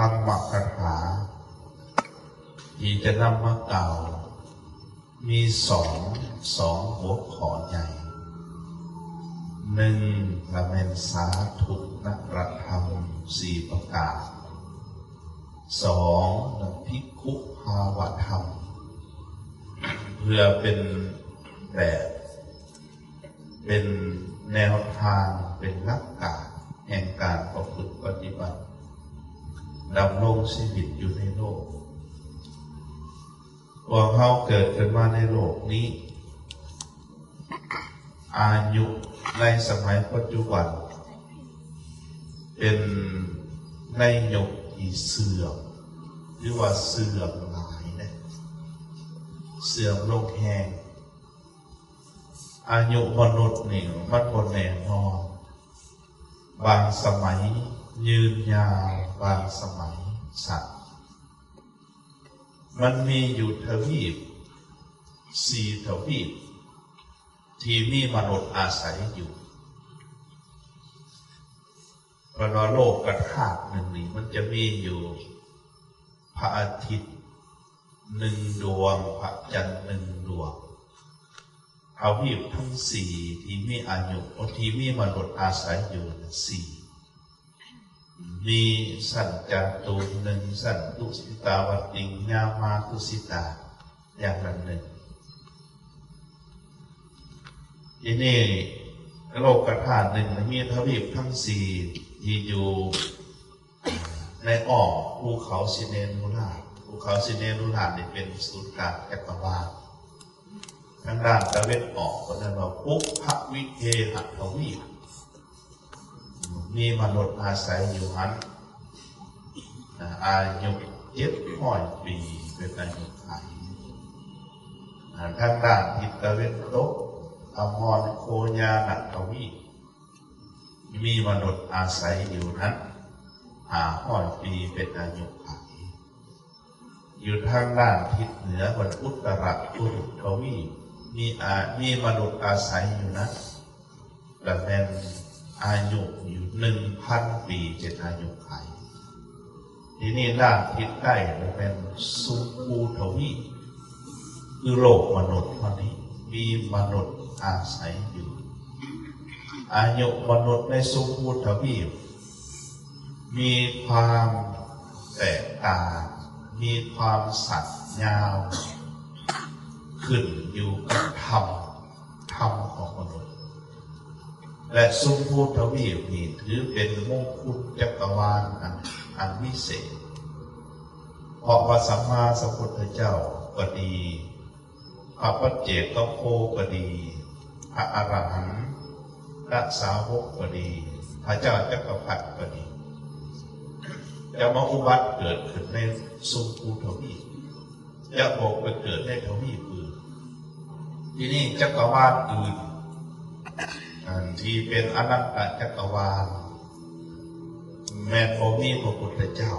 ທຳມະກະຖາທີ່ຈະນຳມາກ່າວມີສອງ ສອງຫົວຂໍ້ໃຫຍ່. ໜຶ່ງລະແມ່ນສາທຸນະລະທຳສີ່ປະການ, ສອງລະພິກຂຸພາວະທຳ ເພື່ອເປັນແບບ ເປັນແນວທາງ ເປັນຫຼັກການແຫ່ງການປະພຶດປະຕິບັດ ດຳລົງຊີວິດຢູ່ໃນໂລກ. ພວກເຮົາເກີດຂຶ້ນມາໃນໂລກນີ້ ອາຍຸໃນສະໄໝປັດຈຸບັນ ເປັນໃນຍຸກທີ່ເສື່ອມ ຫຼືວ່າເສື່ອມຫຼາຍເດ້ ເສື່ອມລົງແຮງ. ອາຍຸມະນຸດນີ້ມັນບໍ່ແນ່ນອນ, ບາງສະໄໝຍືນຍາວ, ບາງສະໄໝສັ້ນ. ມັນມີຢູ່ທະວີບ ສີ່ທະວີບ ທີ່ມີມະນຸດອາໄສຢູ່. ເພິ່ນວ່າໂລກກະທາດໜຶ່ງນີ້ ມັນຈະມີຢູ່ພະອາທິດໜຶ່ງດວງ, ພະຈັນໜຶ່ງດວງ. ທະວີບທັງສີ່ທີ່ມີອາຍຸ ທີ່ມີມະນຸດອາໄສຢູ່ສີ່ ມີຊັ້ນຈາຕຸງໜຶ່ງ, ຊັ້ນຕຸສິຕາວະຕິງ, ຍາມາຕຸສິຕາ ຢ່າງນັ້ນໜຶ່ງ. ທີນີ້ໂລກກະທາດໜຶ່ງ ມີທະວີບທັງສີ່ທີ່ຢູ່ໃນອ້ອມພູເຂົາສິເນລຸລາດ. ພູເຂົາສິເນລຸລາດນີ້ເປັນສູນກາງຈັກກະວານ. ທາງດ້ານຕາເວັນອອກເພິ່ນເອີ້ນວ່າປຸບພະວິເທຫະທະວີບ ມີມະນຸດອາໄສຢູ່ຫັ້ນ ອາຍຸເຈັດຮ້ອຍປີເປັນອາຍຸໄຂ. ທາງດ້ານທິດຕາເວັນຕົກ ອະມອນໂຄຍານະທະວີບ ມີມະນຸດອາໄສຢູ່ຫັ້ນຫ້າຮ້ອຍປີເປັນອາຍຸໄຂ. ຢູ່ທາງດ້ານທິດເໜືອ ວັນອຸດຕະລະກຸລຸທະວີບ ມີອາ ມີມະນຸດອາໄສຢູ່ນັ້ນ ລະແມ່ນອາຍຸຢູ່ໜຶ່ງພັນປີເປັນອາຍຸໄຂ. ທີນີ້ດ້ານທິດໃຕ້ລະແມ່ນຊົມພູທະວີບ ຄືໂລກມະນຸດເຮົານີ້ ມີມະນຸດອາໄສຢູ່. ອາຍຸມະນຸດໃນຊົມພູທະວີບ ມີຄວາມແຕກຕ່າງ ມີຄວາມສັ້ນຍາວ ຂຶ້ນຢູ່ກັບທຳ ທຳຂອງມະນຸດ ແລະ ຊົມພູທະວີບນີ້ຖືເປັນມົງຄຸດຈັກກະວານອັນ ອັນວິເສດ ເພາະວ່າສຳມາສຳພຸດທະເຈົ້າກໍດີ ພະປັດເຈກະໂຄກໍດີ ພະອະລະຫັນຕະສາວົກກໍດີ ພະເຈົ້າຈັກກະພັດກໍດີ ຈະມາອຸບັດເກີດຂຶ້ນໃນຊົມພູທະວີບ ຈະບໍ່ໄປເກີດໃນທະວີບອື່ນ. ທີນີ້ຈັກກະວານອື່ນ ອັນທີ່ເປັນອະນັນຕະຈັກກະວານ ແມ່ນບໍ່ມີພະພຸດທະເຈົ້າ,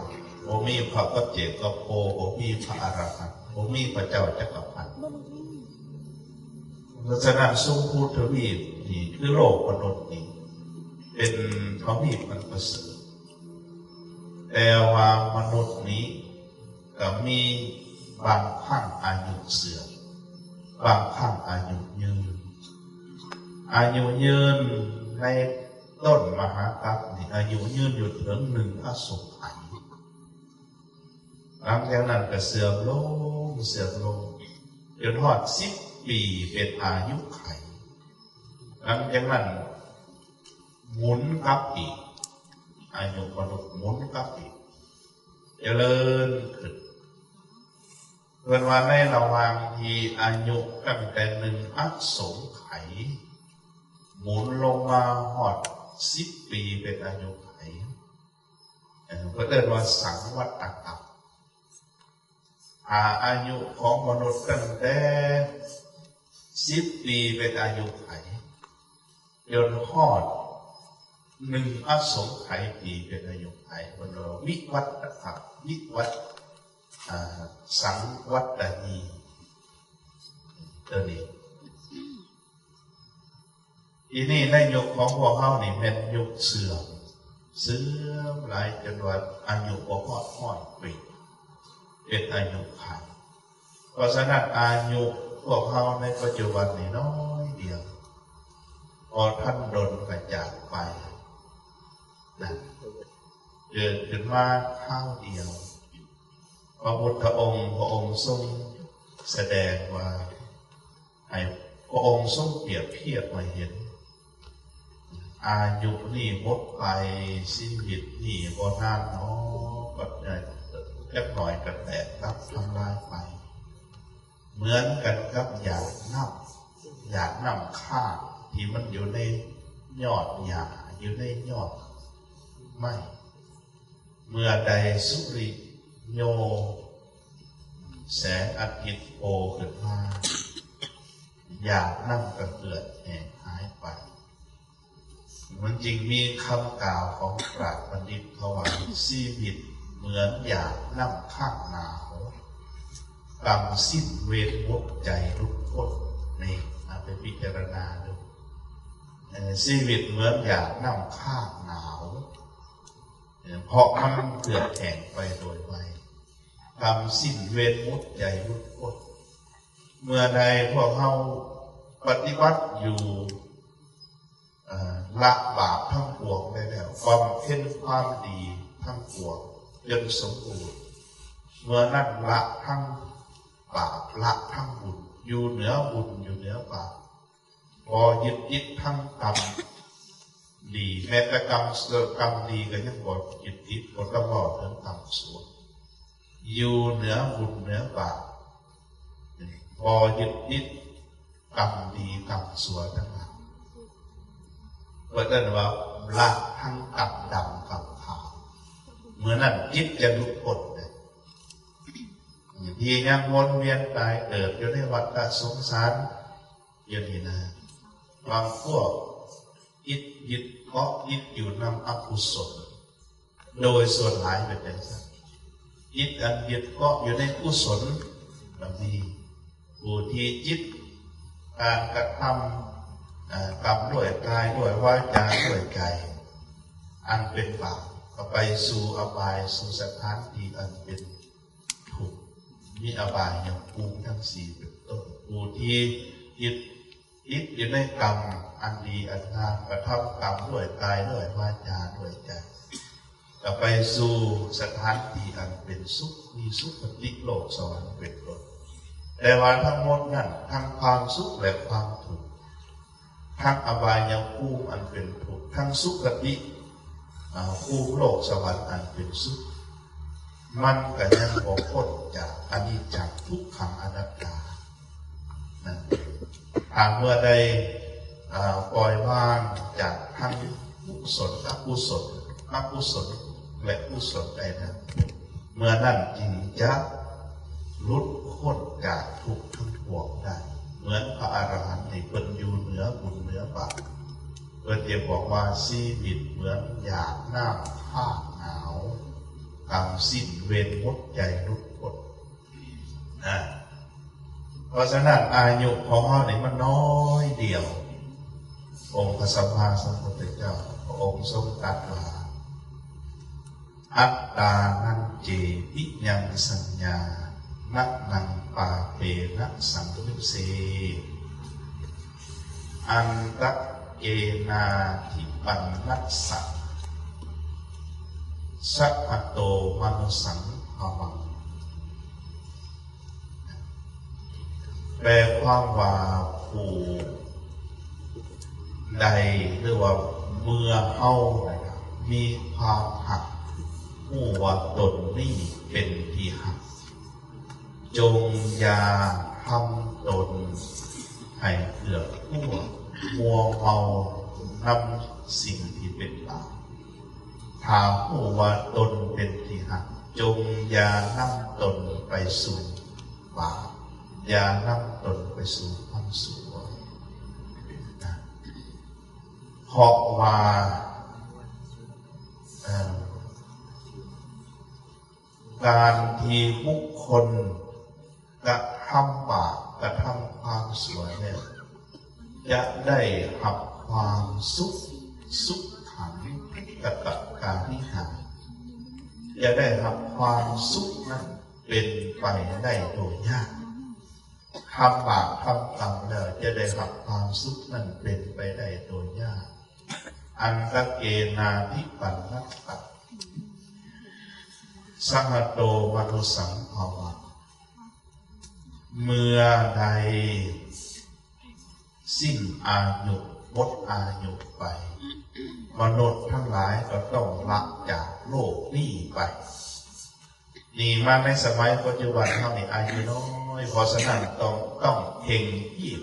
ບໍ່ມີພະປັດເຈກະໂຄ, ບໍ່ມີພະອະລະຫັນ, ບໍ່ມີພະເຈົ້າຈັກກະພັດ. ເພາະສະນັ້ນ ຊົມພູທະວີບນີ້ ຄືໂລກມະນຸດນີ້ ເປັນທະວີບອັນປະເສີດ, ແຕ່ວ່າມະນຸດນີ້ ກໍມີບາງຄັ້ງອາຍຸເສື່ອມ, ບາງຄັ້ງອາຍຸຍືນ. ອາຍຸຍືນໃນຕົ້ນມະຫາກັບນີ້ ອາຍຸຍືນຢູ່ເຖິງໜຶ່ງອະສົງໄຂ. ຫຼັງຈາກນັ້ນກໍເສື່ອມລົງ, ເສື່ອມລົງ ຈົນຮອດສິບປີເປັນອາຍຸໄຂ. ຫຼັງຈາກນັ້ນໝູນກັບອີກ, ອາຍຸມະນຸດໝູນກັບອີກ. ຈະເລີນຂຶ້ນ. ເພິ່ນວ່າໃນລະຫວ່າງທີ່ອາຍຸຕັ້ງແຕ່ໜຶ່ງອະສົງໄຂ ໝູນລົງມາຮອດສິບປີເປັນອາຍຸໄຂ, ເອີ ເພິ່ນເອີ້ນວ່າສັງວັດຕະກັບ. ຖ້າອາຍຸຂອງມະນຸດຕັ້ງແຕ່ສິບປີເປັນອາຍຸໄຂ ຈົນຮອດໜຶ່ງອະສົງໄຂປີເປັນອາຍຸໄຂ ເພິ່ນເອີ້ນວ່າວິວັດຕະກັບ, ວິວັດ ອາ ສັງວັດຕະນີ ຕົວນີ້. ທີນີ້ໃນຍຸກຂອງພວກເຮົານີ້ແມ່ນຍຸກເສື່ອມ, ເສື່ອມຫຼາຍຈົນວ່າອາຍຸບໍ່ຮອດຮ້ອຍປີ ເປັນອາຍຸໄຂ. ເພາະສະນັ້ນ ອາຍຸພວກເຮົາໃນປັດຈຸບັນນີ້ນ້ອຍດຽວ, ບໍ່ທັນດົນກໍຈາກໄປນະ, ເກີດຂຶ້ນມາຄາວດຽວ. ພະພຸດທະອົງ ພະອົງຊົງສະແດງວ່າ ໃຫ້ພະອົງຊົງປຽບທຽບໃຫ້ເຫັນ, ອາຍຸນີ້ໝົດໄປ, ຊີວິດນີ້ບໍ່ນານໜໍ, ກໍໄດ້ຈັກໜ້ອຍກໍແຕກດັບທຳລາຍໄປ, ເໝືອນກັນກັບຢາກນ້ຳ, ຢາກນ້ຳຄ້າງທີ່ມັນຢູ່ໃນຍອດຫຍ້າ, ຢູ່ໃນຍອດໄມ້. ເມື່ອໃດສຸລິໂຍ ແສງອາທິດໂຜຂຶ້ນມາ, ຢາກນ້ຳກໍເຫືອດແຫ້ງຫາຍໄປ. ມັນຈຶ່ງມີຄຳກ່າວຂອງປາດບັນດິດເຂົາວ່າ, ຊີວິດເໝືອນຢາກນ້ຳຄ້າງໜາວ, ກຳສິ້ນເວນໝົດໃຈຫຼຸດພົ້ນ. ນີ້ ເອົາໄປພິຈາລະນາດູ. ເອີ ຊີວິດເໝືອນຢາກນ້ຳຄ້າງໜາວ, ເພາະມັນເຫືອດແຫ້ງໄປໂດຍໄວ, ກຳສິ້ນເວນໝົດໃຈຫຼຸດພົ້ນ. ເມື່ອໃດພວກເຮົາປະຕິບັດຢູ່, ເອີ ລະບາບທັງປວງໄດ້ແລ້ວ, ບຳເພັນຄວາມດີທັງປວງຈົນສົມບູນ, ເມື່ອນັ້ນລະທັງບາບ, ລະທັງບຸນ, ຢູ່ເໜືອບຸນ, ຢູ່ເໜືອບາບ. ບໍ່ຍຶດຕິດທັງກຳດີ, ແມ້ແຕ່ກຳ, ກຳດີກໍຍັງບໍ່ຍຶດຕິດ, ບໍ່ຕ້ອງເວົ້າເຖິງກຳຊົ່ວ. ຢູ່ເໜືອບຸນເໜືອບາບ, ບໍ່ຍຶດຕິດກຳດີກຳຊົ່ວທັງຫຼາຍ. ເພິ່ນເອີ້ນວ່າລະທັງກຳດຳກຳຂາວ. ເມື່ອນັ້ນຈິດຈະຫຼຸດພົ້ນເດ້, ທີ່ຍັງວົນວຽນຕາຍເກີດຢູ່ໃນວັດຕະສົງສານ ຢ່າງນີ້ນະ, ບາງພວກຕິດຍຶດເກາະຕິດຢູ່ນຳອະກຸສົນ, ໂດຍສ່ວນຫຼາຍເປັນຈັ່ງຊັ້ນ. ຈິດອັນຍຶດເກາະຢູ່ໃນກຸສົນກໍມີ, ຜູ້ທີ່ຈິດການກະທຳ, ເອີ ກຳດ້ວຍກາຍ, ດ້ວຍວາຈາ, ດ້ວຍໃຈ ອັນເປັນບາບ, ກໍໄປສູ່ອະບາຍ, ສູ່ສະຖານທີ່ອັນເປັນ ທຸກ, ມີອະບາຍຍະພູມທັງສີ່ເປັນຕົ້ນ. ຜູ້ທີ່ຍຶດຕິດຢູ່ໃນກຳອັນດີອັນງາມ, ກະທຳກຳດ້ວຍກາຍ, ດ້ວຍວາຈາ, ດ້ວຍໃຈ, ກໍໄປສູ່ສະຖານທີ່ອັນເປັນສຸກ, ມີສຸຄະຕິໂລກສະຫວັນເປັນຕົ້ນ. ແຕ່ວ່າທັງໝົດນັ້ນ, ທັງຄວາມສຸກ ແລະ ຄວາມທຸກ, ທັງອະບາຍຍະພູມອັນເປັນທຸກ, ທັງສຸຄະຕິ, ອາ, ພູມໂລກສະຫວັນອັນເປັນສຸກ, ມັນກໍຍັງບໍ່ພົ້ນຈາກອະນິດຈັງ ທຸກຂັງ ອະນັດຕານັ້ນ. ຖ້າເມື່ອໃດ, ອາ, ປ່ອຍວາງຈາກທັງກຸສົນ ອະກຸສົນ, ອະກຸສົນ ແລະ ກຸສົນໄດ້ນັ້ນ, ເມື່ອນັ້ນຈຶ່ງຈະຫຼຸດພົ້ນຈາກທຸກທັງປວງໄດ້. ເໝືອນພະອະລະຫັນນີ້ ເພິ່ນຢູ່ເໜືອບຸນເໜືອບາບ. ເພິ່ນຈະບອກວ່າ ຊີວິດເໝືອນຢາກນ້ຳຄ້າງໜາວ, ກຳສິ້ນເວນໝົດໃຈຫຼຸດພົ້ນນະ. ເພາະສະນັ້ນ ອາຍຸຂອງເຮົານີ້ມັນນ້ອຍດຽວ. ອົງພະສຳມາສຳພຸດທະເຈົ້າ ພະອົງຊົງຕັດວ່າ ອັດຕານັນເຈ ວິຍັງສັນຍາ ນະນັງປາເປນະສັງຍຸເສ ອັນຕະເກນາທິປັນນະສະ ສະຫະໂຕມະນຸສສັງພະວັງ. ແປຄວາມວ່າ ຜູ້ໃດ ຫຼືວ່າເມື່ອເຮົາມີຄວາມຮັກ ຮູ້ວ່າຕົນນີ້ເປັນທີ່ຮັກ ຈົ່ງຢ່າທຳຕົນໃຫ້ເກືອກກົວ ມົວເມົານຳສິ່ງທີ່ເປັນບາບ. ຖ້າຮູ້ວ່າຕົນເປັນທີ່ຮັກ, ຈົ່ງຢ່ານຳຕົນໄປສູ່ບາບ, ຢ່ານຳຕົນໄປສູ່ຄວາມຊົ່ວ. ເພາະວ່າ, ເອີ, ການທີ່ບຸກຄົນ ກະທຳບາບ ກະທຳຄວາມຊົ່ວແລ້ວ ຈະໄດ້ຮັບຄວາມສຸກ ສຸກຂັງ ກະຕະກາລິຫາ ຈະໄດ້ຮັບຄວາມສຸກນັ້ນເປັນໄປໄດ້ໂດຍຍາກ. ທຳບາບທຳກຳແລ້ວຈະໄດ້ຮັບຄວາມສຸກນັ້ນເປັນໄປໄດ້ໂດຍຍາກ. ອັນຕະເກນາທິປັນນະຕະ ສະຫະໂຕມະນຸດສັງພາວະ ເມື່ອໃດສິ້ນອາຍຸ ໝົດອາຍຸໄປ ມະນຸດທັງຫຼາຍກໍຕ້ອງລະຈາກໂລກນີ້ໄປ. ນີ້ມາໃນສະໄໝປັດຈຸບັນເຮົານີ້ອາຍຸນ້ອຍ ເພາະສະນັ້ນຕ້ອງ ຕ້ອງເຄັ່ງຮີບ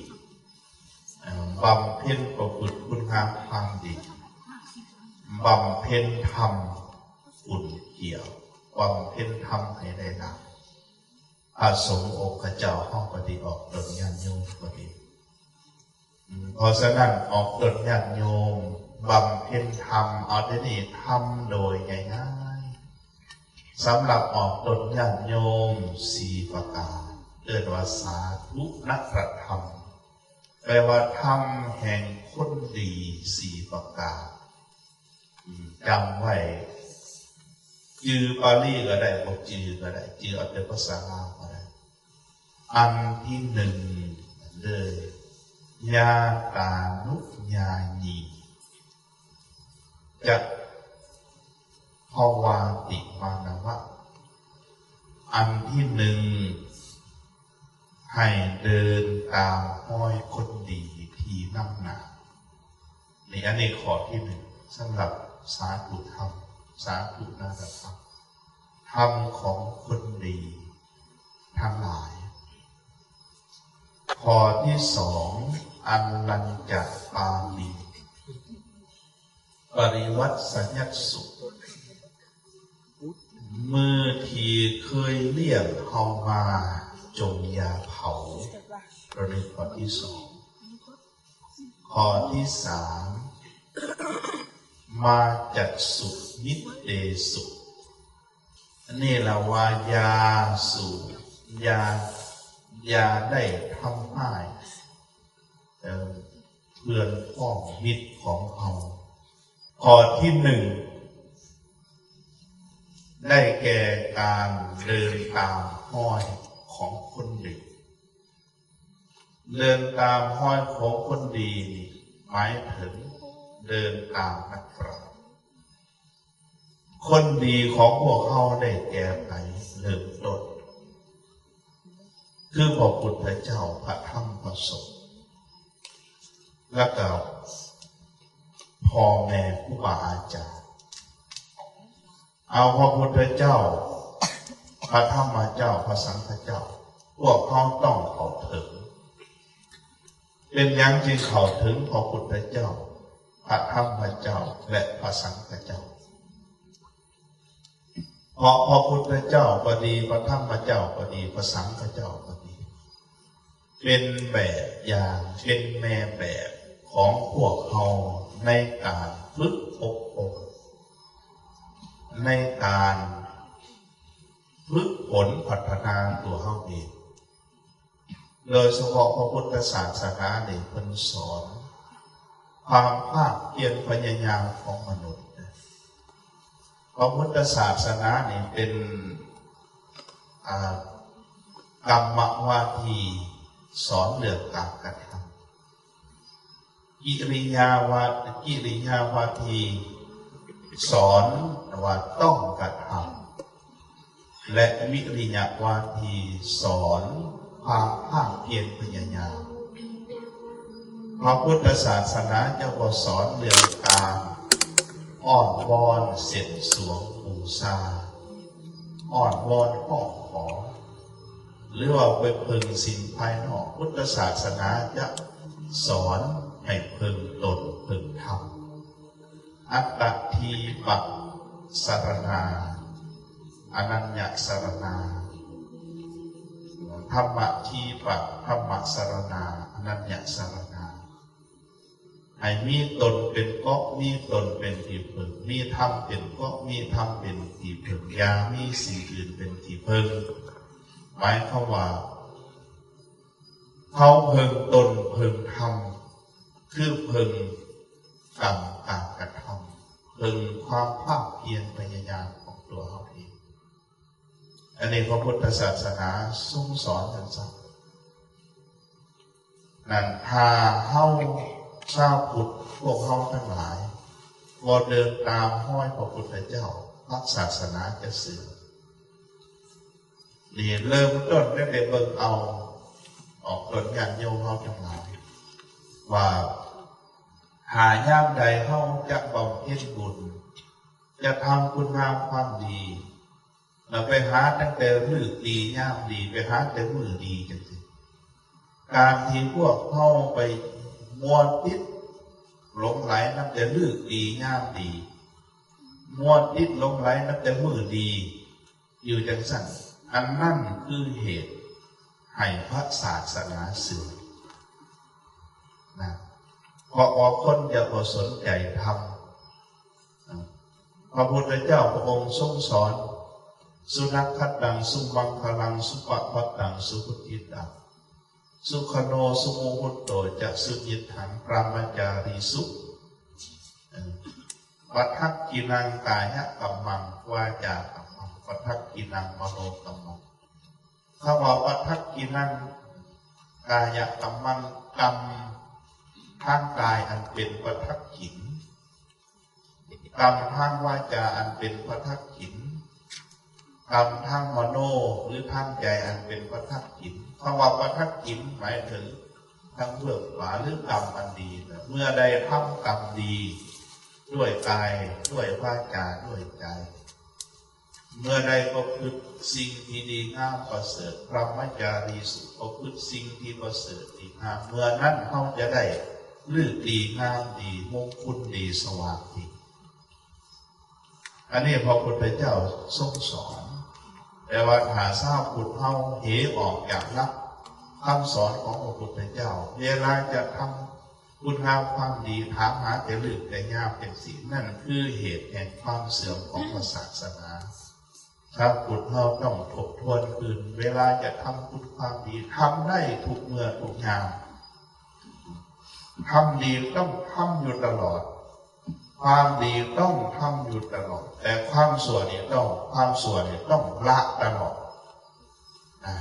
ເອີ່ ບຳເພັນປະພຶດຄຸນງາມຄວາມດີ ບຳເພັນທຳບຸນກ່ຽວ ບຳເພັນທຳໃຫ້ໄດ້ຫຼາຍ. ພະສົງອົງຄະເຈົ້າເຮົາກໍດີ ອອກຕົນຍາດໂຍມກໍດີ. ເພາະສະນັ້ນອອກຕົນຍາດໂຍມ ບຳເພັນທຳ ເອົາແຕ່ນີ້ທຳໂດຍງ່າຍໆ. ສຳລັບອອກຕົນຍາດໂຍມສີ່ປະການ ເອີ້ນວ່າສາທຸນະຕະທຳ ແປວ່າທຳແຫ່ງຄົນດີສີ່ປະການ. ອືມ ຈຳໄວ້ ຈື່ປາລີກໍໄດ້ ບໍ່ຈື່ກໍໄດ້ ຈື່ເອົາແຕ່ພາສາລາວກໍໄດ້. ອັນທີໜຶ່ງເດີ ຍາຕານຸຍາຍີ ຈະພະວາຕິມານະວະ. ອັນທີໜຶ່ງ ໃຫ້ເດີນຕາມຮອຍຄົນດີທີ່ນຳໜ້າ. ນີ້ ອັນນີ້ຂໍ້ທີໜຶ່ງ ສຳລັບສາທຸທຳ ສາທຸນາຕະທຳ ທຳຂອງຄົນດີທັງຫຼາຍ. ຂໍ້ທີສອງ ອັນລັນຈະປາມີ ປະລິວັດສະຍັດສຸ ມື້ທີ່ເຄີຍລ້ຽງເຮົາມາ ຈົ່ງຢ່າເຜົາ. ຕົວນີ້ຂໍ້ທີສອງ. ຂໍ້ທີສາມ ມາຈັດສຸມິດເຕສຸ ອັນນີ້ລະວ່າຢ່າສູ່ ຢ່າ ຢ່າໄດ້ທຳຮ້າຍ ເອີ ເພື່ອນພ້ອງມິດຂອງເຮົາ. ຂໍ້ທີໜຶ່ງ ໄດ້ແກ່ການເດີນຕາມຮອຍຂອງຄົນດີ. ເດີນຕາມຮອຍຂອງຄົນດີນີ້ ໝາຍເຖິງເດີນຕາມນັກປາຊນ. ຄົນດີຂອງພວກເຮົາໄດ້ແກ່ໃຜ? ເລີ່ມຕົ້ນ ຄືພະພຸດທະເຈົ້າ, ພະທຳ, ພະສົງ ແລ້ວກໍພໍ່ແມ່ຄູບາອາຈານ. ເອົາ ພະພຸດທະເຈົ້າ, ພະທຳມະເຈົ້າ, ພະສັງຄະເຈົ້າ ພວກເຮົາຕ້ອງເຂົ້າເຖິງ. ເປັນຫຍັງຈຶ່ງເຂົ້າເຖິງພະພຸດທະເຈົ້າ, ພະທຳມະເຈົ້າ ແລະ ພະສັງຄະເຈົ້າ? ເພາະພະພຸດທະເຈົ້າກໍດີ, ພະທຳມະເຈົ້າກໍດີ, ພະສັງຄະເຈົ້າກໍດີ ເປັນແບບຢ່າງ, ເປັນແມ່ແບບຂອງພວກເຮົາໃນການຝຶກອົບຮົມ, ໃນການຝຶກຝົນພັດທະນາຕົວເຮົາເອງ. ໂດຍສະເພາະພະພຸດທະສາສະໜານີ້ ເພິ່ນສອນຄວາມພາກພຽນພະຍາຍາມຂອງມະນຸດ. ພະພຸດທະສາສະໜານີ້ເປັນ ອ່າ ກຳມະວາທີ ສອນເລື່ອງການກະທຳ. ກິລິຍາວາ ກິລິຍາວາທີ ສອນວ່າຕ້ອງກະທຳ ແລະ ວິລິຍະວາທີ ສອນຄວາມພາກພຽນພະຍາຍາມ. ພະພຸດທະສາສະໜາຈະບໍ່ສອນເລື່ອງການອ້ອນວອນເສັນສວງບູຊາ, ອ້ອນວອນຮ້ອງຂໍ ຫຼືວ່າໄປເພິ່ງສິ່ງພາຍນອກ. ພຸດທະສາສະໜາຈະສອນໃຫ້ເພິ່ງຕົນເພິ່ງທຳ. ອັດຕະທີປະສະລະນາ ອະນັນຍະສະລະນາ, ທຳມະທີປະທຳມະສະລະນາ ອະນັນຍະສະລະນາ. ໃຫ້ມີຕົນເປັນເກາະ, ມີຕົນເປັນທີ່ເພິ່ງ, ມີທຳເປັນເກາະ, ມີທຳເປັນທີ່ເພິ່ງ, ຢ່າມີສິ່ງອື່ນເປັນທີ່ເພິ່ງ. ໝາຍຄວາມວ່າ ເຮົາເພິ່ງຕົນເພິ່ງທຳ ຄືເພິ່ງກຳການກະທຳ. ເຖິງຄວາມພາກພຽນພະຍາຍາມຂອງຕົວເຮົາເອງ. ອັນນີ້ພະພຸດທະສາສະໜາຊົງສອນຈັ່ງຊັ້ນ. ນັ້ນ ຖ້າເຮົາຊາວພຸດພວກເຮົາທັງຫຼາຍບໍ່ເດີນຕາມຮອຍພະພຸດທະເຈົ້າ, ພະສາສະໜາຈະເສື່ອມ. ນີ້ເລີ່ມຕົ້ນຕັ້ງແຕ່ເບິ່ງເອົາອອກຕົນຍາດໂຍມເຮົາທັງຫຼາຍ ວ່າຖ້າຍາມໃດເຮົາຈະບຳເພັນບຸນ, ຈະທຳຄຸນງາມຄວາມດີ, ລະໄປຫາຕັ້ງແຕ່ເລີກດີຍາມດີ, ໄປຫາແຕ່ມື້ດີຈັ່ງຊີ້. ການທີ່ພວກເຮົາໄປມົວຕິດຫຼົງໄຫຼນຳແຕ່ເລີກດີຍາມດີ, ມົວຕິດຫຼົງໄຫຼນຳແຕ່ມື້ດີຢູ່ຈັ່ງຊັ້ນ, ອັນນັ້ນຄືເຫດໃຫ້ພະສາສະໜາເສື່ອມນະ, ເພາະວ່າຄົນຈະບໍ່ສົນໃຈທຳ. ພະພຸດທະເຈົ້າພະອົງຊົງສອນ, ສຸນັກຂັດຕັງ ສຸມັງຄະລັງ ສຸປະພັດຕັງ ສຸຫຸດທິຕັງ ສຸຂະໂນ ສຸໂມຫຸດໂຕ ຈະ ສຸຈິດຖັງ ບຣະມະຈາຣີສຸ ປະທັກກິນັງ ກາຍະກັມມັງ ວາຈາກັມມັງ ປະທັກກິນັງ ມະໂນກັມມັງ. ຄຳວ່າປະທັກກິນັງ ກາຍະກັມມັງ ກຳທາງກາຍອັນເປັນປະທັກກິນ, ກຳທາງວາຈາອັນເປັນປະທັກກິນ, ກຳທາງມະໂນ ຫຼື ທາງໃຈອັນເປັນປະທັກກິນ. ຄຳວ່າປະທັກກິນໝາຍເຖິງທັງເບື້ອງຂວາ ຫຼື ກຳອັນດີ. ເມື່ອໃດທຳກຳດີດ້ວຍກາຍ ດ້ວຍວາຈາ ດ້ວຍໃຈ, ເມື່ອໃດປະພຶດສິ່ງທີ່ດີງາມປະເສີດ, ບຣະມະຈາຣີສຸ ປະພຶດສິ່ງທີ່ປະເສີດດີງາມ, ເມື່ອນັ້ນເຮົາຈະໄດ້ເລີກດີງາມດີ ມົງຄຸນດີ ສະຫວ່າງດີ. ອັນນີ້ພະພຸດທະເຈົ້າຊົງສອນ. ແຕ່ວ່າຖ້າຊາວພຸດເຮົາເຫອອກຈາກຫຼັກຄຳສອນຂອງພະພຸດທະເຈົ້າ, ເວລາຈະທຳ ຄຸນງາມຄວາມດີ ຖາມຫາແຕ່ເລີກແຕ່ຍາມຈັ່ງຊີ້, ນັ້ນຄືເຫດແຫ່ງຄວາມເສື່ອມຂອງພະສາສະໜາ. ຊາວພຸດເຮົາຕ້ອງທົບທວນຄືນ, ເວລາຈະທຳຄຸນຄວາມດີ ທຳໄດ້ທຸກເມື່ອທຸກຍາມ. ທຳດີຕ້ອງທຳຢູ່ຕະຫຼອດ, ຄວາມດີຕ້ອງທຳຢູ່ຕະຫຼອດ, ແຕ່ຄວາມຊົ່ວນີ້ຕ້ອງ, ຄວາມຊົ່ວນີ້ຕ້ອງລະຕະຫຼອດນະ.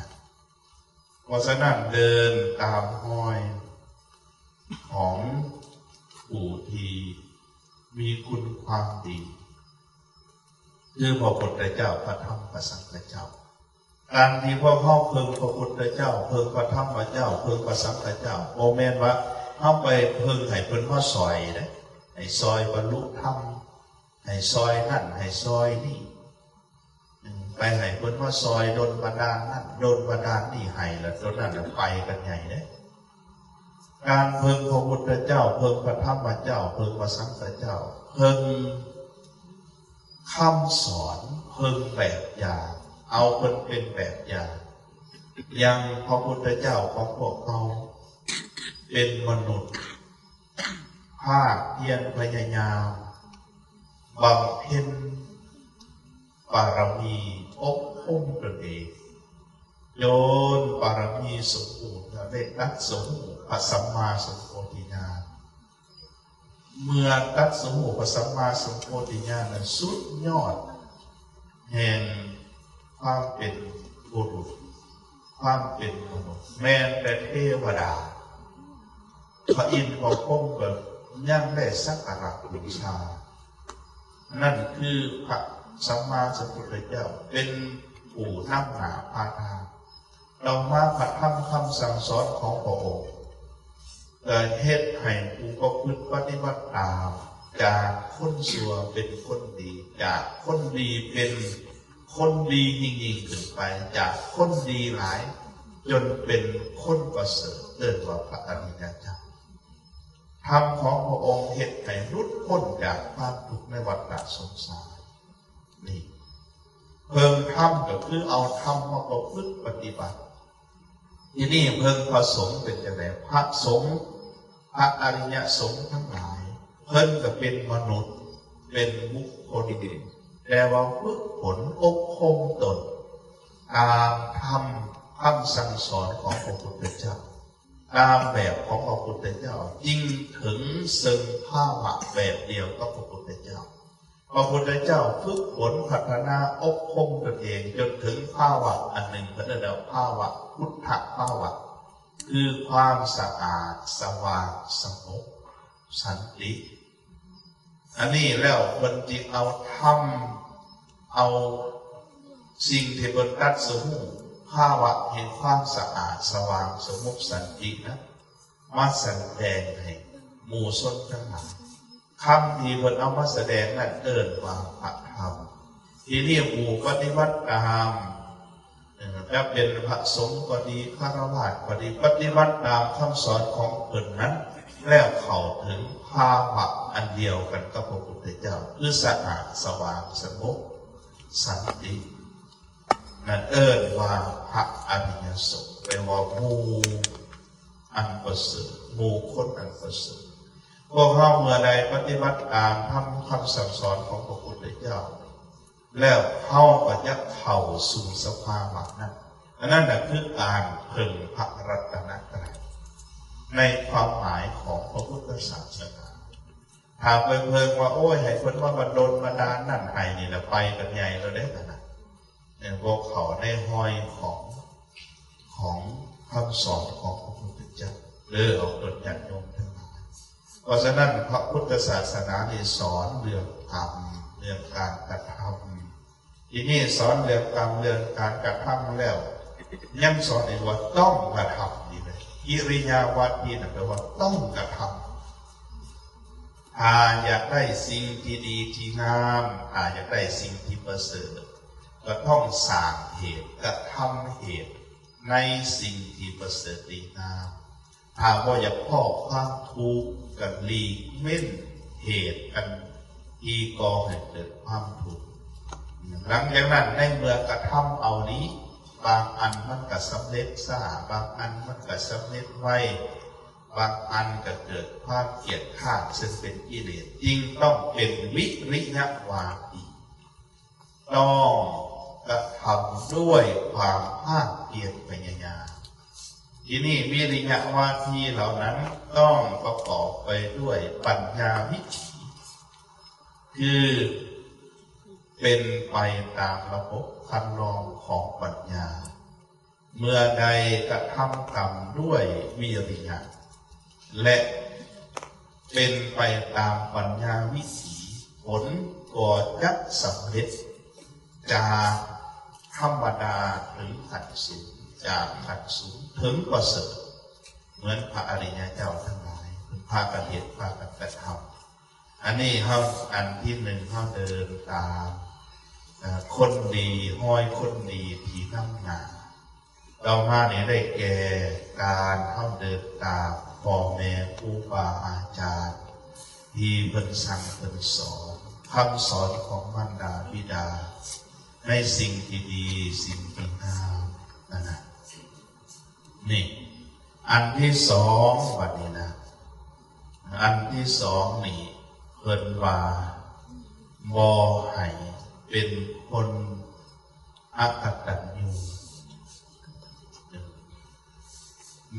ເພາະສະນັ້ນເດີນຕາມຮອຍຂອງຜູ້ທີ່ມີຄຸນຄວາມດີ ຄືພະພຸດທະເຈົ້າ, ພະທຳ, ພະສັງຄະເຈົ້າ. ການທີ່ພວກເຮົາເພິ່ງພະພຸດທະເຈົ້າ, ເພິ່ງພະທຳມະເຈົ້າ, ເພິ່ງພະສັງຄະເຈົ້າ, ບໍ່ແມ່ນວ່າເຮົາໄປເພິ່ງໃຫ້ເພິ່ນມາຊ່ອຍເດ້, ໃຫ້ຊ່ອຍບັນລຸທຳ, ໃຫ້ຊ່ອຍນັ້ນ, ໃຫ້ຊ່ອຍນີ້. ໄປໃຫ້ເພິ່ນມາຊ່ອຍດົນບັນດານນັ້ນດົນບັນດານນີ້ໃຫ້ ແລ້ວໂຕນັ້ນລະໄປກັນໃຫຍ່ເດ້. ການເພິ່ງພະພຸດທະເຈົ້າ, ເພິ່ງພະທຳມະເຈົ້າ, ເພິ່ງພະສັງຄະເຈົ້າ, ເພິ່ງຄຳສອນ, ເພິ່ງແບບຢ່າງ, ເອົາເພິ່ນເປັນແບບຢ່າງ. ຢ່າງພະພຸດທະເຈົ້າຂອງພວກເຮົາເປັນມະນຸດ ພາກພຽນພະຍາຍາມ ບຳເພັນບາລະມີ ອົບຮົມຕົນເອງ ຈົນບາລະມີສົມບູນ ແລ້ວໄດ້ຕັດສະຮູ້ພະສຳມາສຳໂພທິຍານ. ເມື່ອຕັດສະຮູ້ພະສຳມາສຳໂພທິຍານນັ້ນ ສຸດຍອດແຫ່ງຄວາມເປັນບຸລຸດ, ຄວາມເປັນມະນຸດ, ແມ່ນແຕ່ເທວະດາ ພະອິນພະພົມກໍຍັງໄດ້ສັກກາລະບູຊາ. ນັ້ນຄືພະສຳມາສຳພຸດທະເຈົ້າເປັນຜູ້ນຳໜ້າພາທາງ. ຕໍ່ມາພະທຳຄຳສັ່ງສອນຂອງພະອົງ ກໍເຮັດໃຫ້ຜູ້ປະພຶດປະຕິບັດຕາມ ຈາກຄົນຊົ່ວເປັນຄົນດີ, ຈາກຄົນດີເປັນຄົນດີຍິ່ງໆຂຶ້ນໄປ, ຈາກຄົນດີຫຼາຍຈົນເປັນຄົນປະເສີດ, ເອີ້ນວ່າພະອະລິຍະເຈົ້າ. ທຳຂອງພະອົງເຮັດໃຫ້ຫຼຸດພົ້ນຈາກຄວາມທຸກໃນວັດຕະສົງສານນີ້. ເພິ່ງທຳກໍຄືເອົາທຳມາປະພຶດປະຕິບັດ. ທີນີ້ເພິ່ງພະສົງເປັນຈັ່ງໃດ? ພະສົງ, ພະອະລິຍະສົງທັງຫຼາຍ ເພິ່ນກໍເປັນມະນຸດ, ເປັນບຸກຄົນ, ແຕ່ວ່າຝຶກຝົນອົບຮົມຕົນຕາມທຳຄຳສັ່ງສອນຂອງພະພຸດທະເຈົ້າ, ຕາມແບບຂອງພະພຸດທະເຈົ້າ, ຈຶ່ງເຖິງເຊິ່ງພາວະແບບດຽວກັບພະພຸດທະເຈົ້າ. ພະພຸດທະເຈົ້າຝຶກຝົນພັດທະນາອົບຮົມຕົນເອງຈົນເຖິງພາວະອັນໜຶ່ງ ເພິ່ນເອີ້ນວ່າພາວະ พุทธภาวะ ຄືຄວາມສະອາດ ສະຫວ່າງ ສະຫງົບ ສັນຕິ. ອັນນີ້ແລ້ວເພິ່ນຈຶ່ງເອົາທຳ ເອົາສິ່ງທີ່ເພິ່ນຕັດສະຮູ້ ພາວະແຫ່ງຄວາມສະອາດ ສະຫວ່າງ ສະຫງົບ ສັນຕິນັ້ນ ມາສະແດງໃຫ້ໝູ່ຊົນທັງຫຼາຍ. ຄຳທີ່ເພິ່ນເອົາມາສະແດງນັ້ນເອີ້ນວ່າພະທຳ. ທີນີ້ຜູ້ປະຕິບັດຕາມ ເອີ ຈະເປັນພະສົງກໍດີ ຄາລະວາດກໍດີ ປະຕິບັດຕາມຄຳສອນຂອງເພິ່ນນັ້ນ ແລ້ວເຂົ້າເຖິງພາວະອັນດຽວກັນກັບພະພຸດທະເຈົ້າ ຄືສະອາດ ສະຫວ່າງ ສະຫງົບ ສັນຕິ ນັ້ນເອີ້ນວ່າພະອະລິຍະສົງ ແປວ່າໝູ່ອັນປະເສີດ ໝູ່ຄົນອັນປະເສີດ. ພວກເຮົາເມື່ອໃດປະຕິບັດຕາມທຳຄຳສັ່ງສອນຂອງພະພຸດທະເຈົ້າ ແລ້ວເຮົາກໍຈະເຂົ້າສູ່ສະພາວະນັ້ນ. ອັນນັ້ນນະຄືການເພິ່ງພະລັດຕະນະໄຕ ໃນຄວາມໝາຍຂອງພະພຸດທະສາສະໜາ. ຖ້າໄປເພິ່ງວ່າ ໂອ້ຍ ໃຫ້ເພິ່ນມາບັນດົນບັນດານນັ້ນໃຫ້ນີ້ລະ ໄປກັນໃຫຍ່ແລ້ວເດ້ຫັ້ນນະ. ເອີ ບໍ່ເຂົ້າໃນຮອຍຂອງ ຂອງຄຳສອນຂອງພະພຸດທະເຈົ້າເດີ ອອກຕົນຍາດໂຍມທັງຫຼາຍ. ເພາະສະນັ້ນ ພະພຸດທະສາສະໜານີ້ສອນເລື່ອງກຳ ເລື່ອງການກະທຳ. ທີນີ້ສອນເລື່ອງກຳ ເລື່ອງການກະທຳແລ້ວ ຍັງສອນອີກວ່າຕ້ອງກະທຳນີ້ແຫຼະ. ກິລິຍາວາທີນັ້ນແປວ່າຕ້ອງກະທຳ. ຖ້າຢາກໄດ້ສິ່ງທີ່ດີທີ່ງາມ ຖ້າຢາກໄດ້ສິ່ງທີ່ປະເສີດ ກໍຕ້ອງສ້າງເຫດ ກະທຳເຫດໃນສິ່ງທີ່ປະເສີດດີງາມ. ຖ້າບໍ່ຢາກພໍ້ຄວາມທຸກ ກໍຫຼີກເວັ້ນເຫດອັນທີ່ກໍ່ໃຫ້ເກີດຄວາມທຸກ. ຫຼັງຈາກນັ້ນ ໃນເມື່ອກະທຳເອົານີ້ ບາງອັນມັນກໍສຳເລັດຊ້າ ບາງອັນມັນກໍສຳເລັດໄວ ບາງອັນກໍເກີດຄວາມກຽດຄ້ານ ເຊິ່ງເປັນກິເລດ ຈຶ່ງຕ້ອງເປັນວິລິຍະວາທີ. ຕ້ອງກະທຳດ້ວຍຄວາມພາກພຽນພະຍາຍາມ. ທີນີ້ວິລິຍະວາທີເຫຼົ່ານັ້ນຕ້ອງປະກອບໄປດ້ວຍປັນຍາວິຖີ ຄືເປັນໄປຕາມລະບົບຄັນລອງຂອງປັນຍາ. ເມື່ອໃດກະທຳກຳດ້ວຍວິລິຍະ ແລະ ເປັນໄປຕາມປັນຍາວິຖີ ຜົນກໍຈະສຳເລັດຈາກທຳມະດາເຖິງຂັ້ນສູງ ຈາກຂັ້ນສູງເຖິງປະເສີດ ເໝືອນພະອະລິຍະເຈົ້າທັງຫຼາຍເພິ່ນພາກັນເຮັດ ພາກັນກະທຳ. ອັນນີ້ເຮົາ ອັນທີໜຶ່ງ ເຮົາເດີນຕາມ ເອີ ຄົນດີ ຮອຍຄົນດີທີ່ນຳໜ້າ. ຕໍ່ມານີ້ໄດ້ແກ່ການເຮົາເດີນຕາມພໍ່ແມ່ຄູບາອາຈານ ທີ່ເພິ່ນສັ່ງເພິ່ນສອນ ຄຳສອນຂອງມານດາບິດາ ໃນສິ່ງທີ່ດີ ສິ່ງທີ່ງາມນັ້ນນະ. ນີ້ ອັນທີສອງ ບັດນີ້ນະ ອັນທີສອງນີ້ ເພິ່ນວ່າບໍ່ໃຫ້ເປັນຄົນອະກະຕັນຍູ.